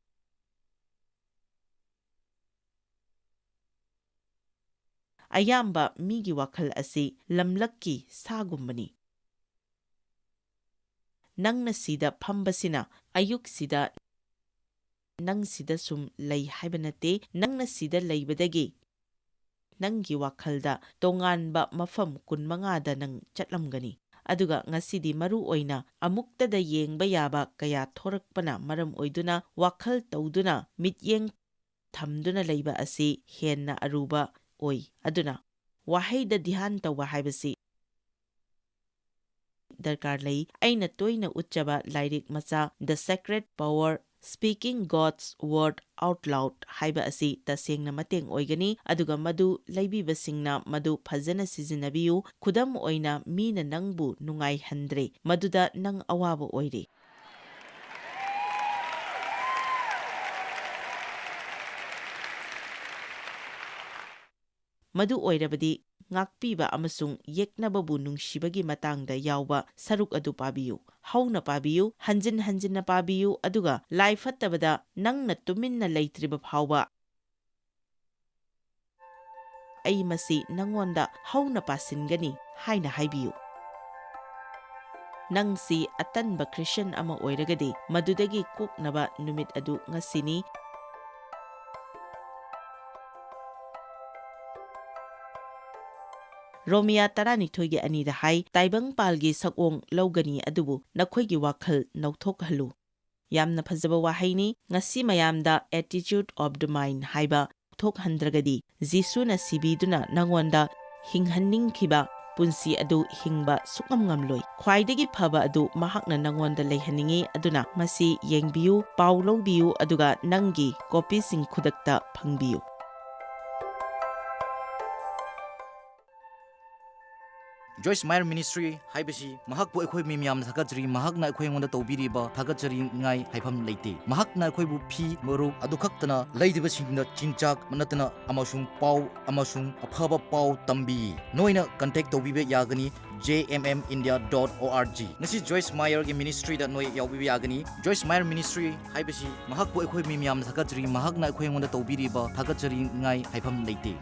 ꯑꯌꯥꯝꯕ ꯃꯤꯒꯤ ꯋꯥꯈꯜ ꯑꯁꯤ ꯂꯝꯂꯛꯀꯤ ꯁꯥꯒꯨꯝꯕꯅꯤ꯫ ꯅꯪꯅ ꯁꯤꯗ ꯐꯝꯕꯁꯤꯅ ꯑꯌꯨꯛꯁꯤꯗ ꯅꯪ ꯁꯤꯗ ꯁꯨꯝ ꯂꯩ ꯍꯥꯏꯕ ꯅꯠꯇꯦ꯫ ꯅꯪꯅ ꯁꯤꯗ ꯂꯩꯕꯗꯒꯤ ꯅꯪꯒꯤ ꯋꯥꯈꯜꯗ ꯇꯣꯉꯥꯟꯕ ꯃꯐꯝ ꯀꯨꯟꯃꯉꯥꯗ ꯅꯪ ꯆꯠꯂꯝꯒꯅꯤ꯫ ꯑꯗꯨꯒ ꯉꯁꯤꯗꯤ ꯃꯔꯨ ꯑꯣꯏꯅ ꯑꯃꯨꯛꯇꯗ ꯌꯦꯡꯕ ꯌꯥꯕ ꯀꯌꯥ ꯊꯣꯔꯛꯄꯅ ꯃꯔꯝ ꯑꯣꯏꯗꯨꯅ ꯋꯥꯈꯜ ꯇꯧꯗꯨꯅ ꯃꯤꯠꯌꯦꯡ ꯊꯝꯗꯨꯅ ꯂꯩꯕ ꯑꯁꯤ ꯍꯦꯟꯅ ꯑꯔꯨꯕ ꯑꯣꯏ꯫ ꯑꯗꯨꯅ ꯋꯥꯍꯩꯗ ꯙ꯭ꯌꯥꯟ ꯇꯧꯕ ꯍꯥꯏꯕꯁꯤ ꯗꯔꯀꯥꯔ ꯂꯩ꯫ ꯑꯩꯅ ꯇꯣꯏꯅ ꯎꯠꯆꯕ ꯂꯥꯏꯔꯤꯛ ꯃꯆꯥ The Secret Power, Speaking God's Word Out Loud ꯍꯥꯏꯕ ꯑꯁꯤ ꯇꯁꯦꯡꯅ ꯃꯇꯦꯡ ꯑꯣꯏꯒꯅꯤ, ꯑꯗꯨꯒ ꯃꯗꯨ ꯂꯩꯕꯤꯕꯁꯤꯡꯅ ꯃꯗꯨ ꯐꯖꯅ ꯁꯤꯖꯤꯟꯅꯕꯤꯌꯨ꯫ ꯈꯨꯗꯝ ꯑꯣꯏꯅ, ꯃꯤꯅ ꯅꯪꯕꯨ ꯅꯨꯡꯉꯥꯏꯍꯟꯗ꯭ꯔꯦ, ꯃꯗꯨꯗ ꯅꯪ ꯑꯋꯥꯕ ꯑꯣꯏꯔꯦ꯫ ꯃꯗꯨ ꯑꯣꯏꯔꯕꯗꯤ ꯉꯥꯛꯄꯤꯕ ꯑꯃꯁꯨꯡ ꯌꯦꯛꯅꯕꯕꯨ ꯅꯨꯡꯁꯤꯕꯒꯤ ꯃꯇꯥꯡꯗ ꯌꯥꯎꯕ ꯁꯔꯨꯛ ꯑꯗꯨ ꯄꯥꯕꯤꯌꯨ꯫ ꯍꯧꯅ ꯄꯥꯕꯤꯌꯨ, ꯍꯟꯖꯤꯟ ꯍꯟꯖꯤꯟꯅ ꯄꯥꯕꯤꯌꯨ, ꯑꯗꯨꯒ ꯂꯥꯏ ꯐꯠꯇꯕꯗ ꯅꯪꯅ ꯇꯨꯃꯤꯟꯅ ꯂꯩꯇ꯭ꯔꯤꯕ ꯐꯥꯎꯕ ꯑꯩ ꯃꯁꯤ ꯅꯉꯣꯟꯗ ꯍꯧꯅ ꯄꯥꯁꯤꯟꯒꯅꯤ ꯍꯥꯏꯅ ꯍꯥꯏꯕꯤꯌꯨ꯫ ꯅꯪꯁꯤ ꯑꯇꯟꯕ ꯈ꯭ꯔꯤꯁꯇ꯭ꯌꯥꯟ ꯑꯃ ꯑꯣꯏꯔꯒꯗꯤ, ꯃꯗꯨꯗꯒꯤ ꯀꯣꯛꯅꯕ ꯅꯨꯃꯤꯠ ꯑꯗꯨ ꯉꯁꯤꯅꯤ꯫ ꯔꯣꯃꯤꯌꯥ ꯇꯔꯥꯅꯤꯊꯣꯏꯒꯤ ꯑꯅꯤꯗ ꯍꯥꯏ, "ꯇꯥꯏꯕꯪꯄꯥꯜꯒꯤ ꯁꯛꯑꯣꯡ ꯂꯧꯒꯅꯤ, ꯑꯗꯨꯕꯨ ꯅꯈꯣꯏꯒꯤ ꯋꯥꯈꯜ ꯅꯧꯊꯣꯛꯍꯜꯂꯨ"꯫ ꯌꯥꯝꯅ ꯐꯖꯕ ꯋꯥꯍꯩꯅꯤ꯫ ꯉꯁꯤ ꯃꯌꯥꯝꯗ attitude of the mind ꯍꯥꯏꯕ ꯊꯣꯛꯍꯟꯗ꯭ꯔꯒꯗꯤ, ꯖꯤꯁꯨꯅ ꯁꯤꯕꯤꯗꯨꯅ ꯅꯉꯣꯟꯗ ꯍꯤꯡꯍꯟꯅꯤꯡꯈꯤꯕ ꯄꯨꯟꯁꯤ ꯑꯗꯨ ꯍꯤꯡꯕ ꯁꯨꯛꯉꯝ ꯉꯝꯂꯣꯏ꯫ ꯈ꯭ꯋꯥꯏꯗꯒꯤ ꯐꯕ ꯑꯗꯨ ꯃꯍꯥꯛꯅ ꯅꯉꯣꯟꯗ ꯂꯩꯍꯟꯅꯤꯡꯏ, ꯑꯗꯨꯅ ꯃꯁꯤ ꯌꯦꯡꯕꯤꯌꯨ, ꯄꯥꯎ ꯂꯧꯕꯤꯌꯨ, ꯑꯗꯨꯒ ꯅꯪꯒꯤ ꯀꯣꯄꯤꯁꯤꯡ ꯈꯨꯗꯛꯇ ꯐꯪꯕꯤꯌꯨ꯫ ꯖꯣꯏꯁ ꯃꯥꯌꯔ ꯃꯤꯅꯤꯁꯇ꯭ꯔꯤ ꯍꯥꯏꯕꯁꯤ ꯃꯍꯥꯛꯄꯨ ꯑꯩꯈꯣꯏ ꯃꯤ ꯃꯌꯥꯝꯅ ꯊꯥꯒꯠꯆꯔꯤ꯫ ꯃꯍꯥꯛꯅ ꯑꯩꯈꯣꯏ ꯑꯩꯉꯣꯟꯗ ꯇꯧꯕꯤꯔꯤꯕ ꯊꯥꯒꯠꯆꯔꯤꯉꯥꯏ ꯍꯥꯏꯐꯝ ꯂꯩꯇꯦ꯫ ꯃꯍꯥꯛꯅ ꯑꯩꯈꯣꯏꯕꯨ ꯐꯤ, ꯃꯔꯨꯞ ꯑꯗꯨ ꯈꯛꯇꯅ ꯂꯩꯗꯕꯁꯤꯡꯗ ꯆꯤꯟꯖꯥꯛ ꯅꯠꯇꯅ ꯑꯃꯁꯨꯡ ꯄꯥꯎ ꯑꯃꯁꯨꯡ ꯑꯐꯕ ꯄꯥꯎ ꯇꯝꯕꯤ꯫ ꯅꯣꯏꯅ contact ꯇꯧꯕꯤꯕ ꯌꯥꯒꯅꯤ, J M M India dot O R G꯫ ꯉꯁꯤ ꯖꯣꯏꯁ ꯃꯥꯌꯔꯒꯤ ꯃꯤꯅꯤꯁꯇ꯭ꯔꯤꯗ ꯅꯣꯏ ꯌꯥꯎꯕꯤꯕ ꯌꯥꯒꯅꯤ꯫ ꯖꯣꯏꯁ ꯃꯥꯌꯔ ꯃꯤꯅꯤꯁꯇ꯭ꯔꯤ ꯍꯥꯏꯕꯁꯤ ꯃꯍꯥꯛꯄꯨ ꯑꯩꯈꯣꯏ ꯃꯤ ꯃꯌꯥꯝꯅ ꯊꯥꯒꯠꯆꯔꯤ꯫ ꯃꯍꯥꯛꯅ ꯑꯩꯈꯣꯏ ꯑꯩꯉꯣꯟꯗ ꯇꯧꯕꯤꯔꯤꯕ ꯊꯥꯒꯠꯆꯔꯤꯉꯥꯏ ꯍꯥꯏꯐꯝ ꯂꯩꯇꯦ꯫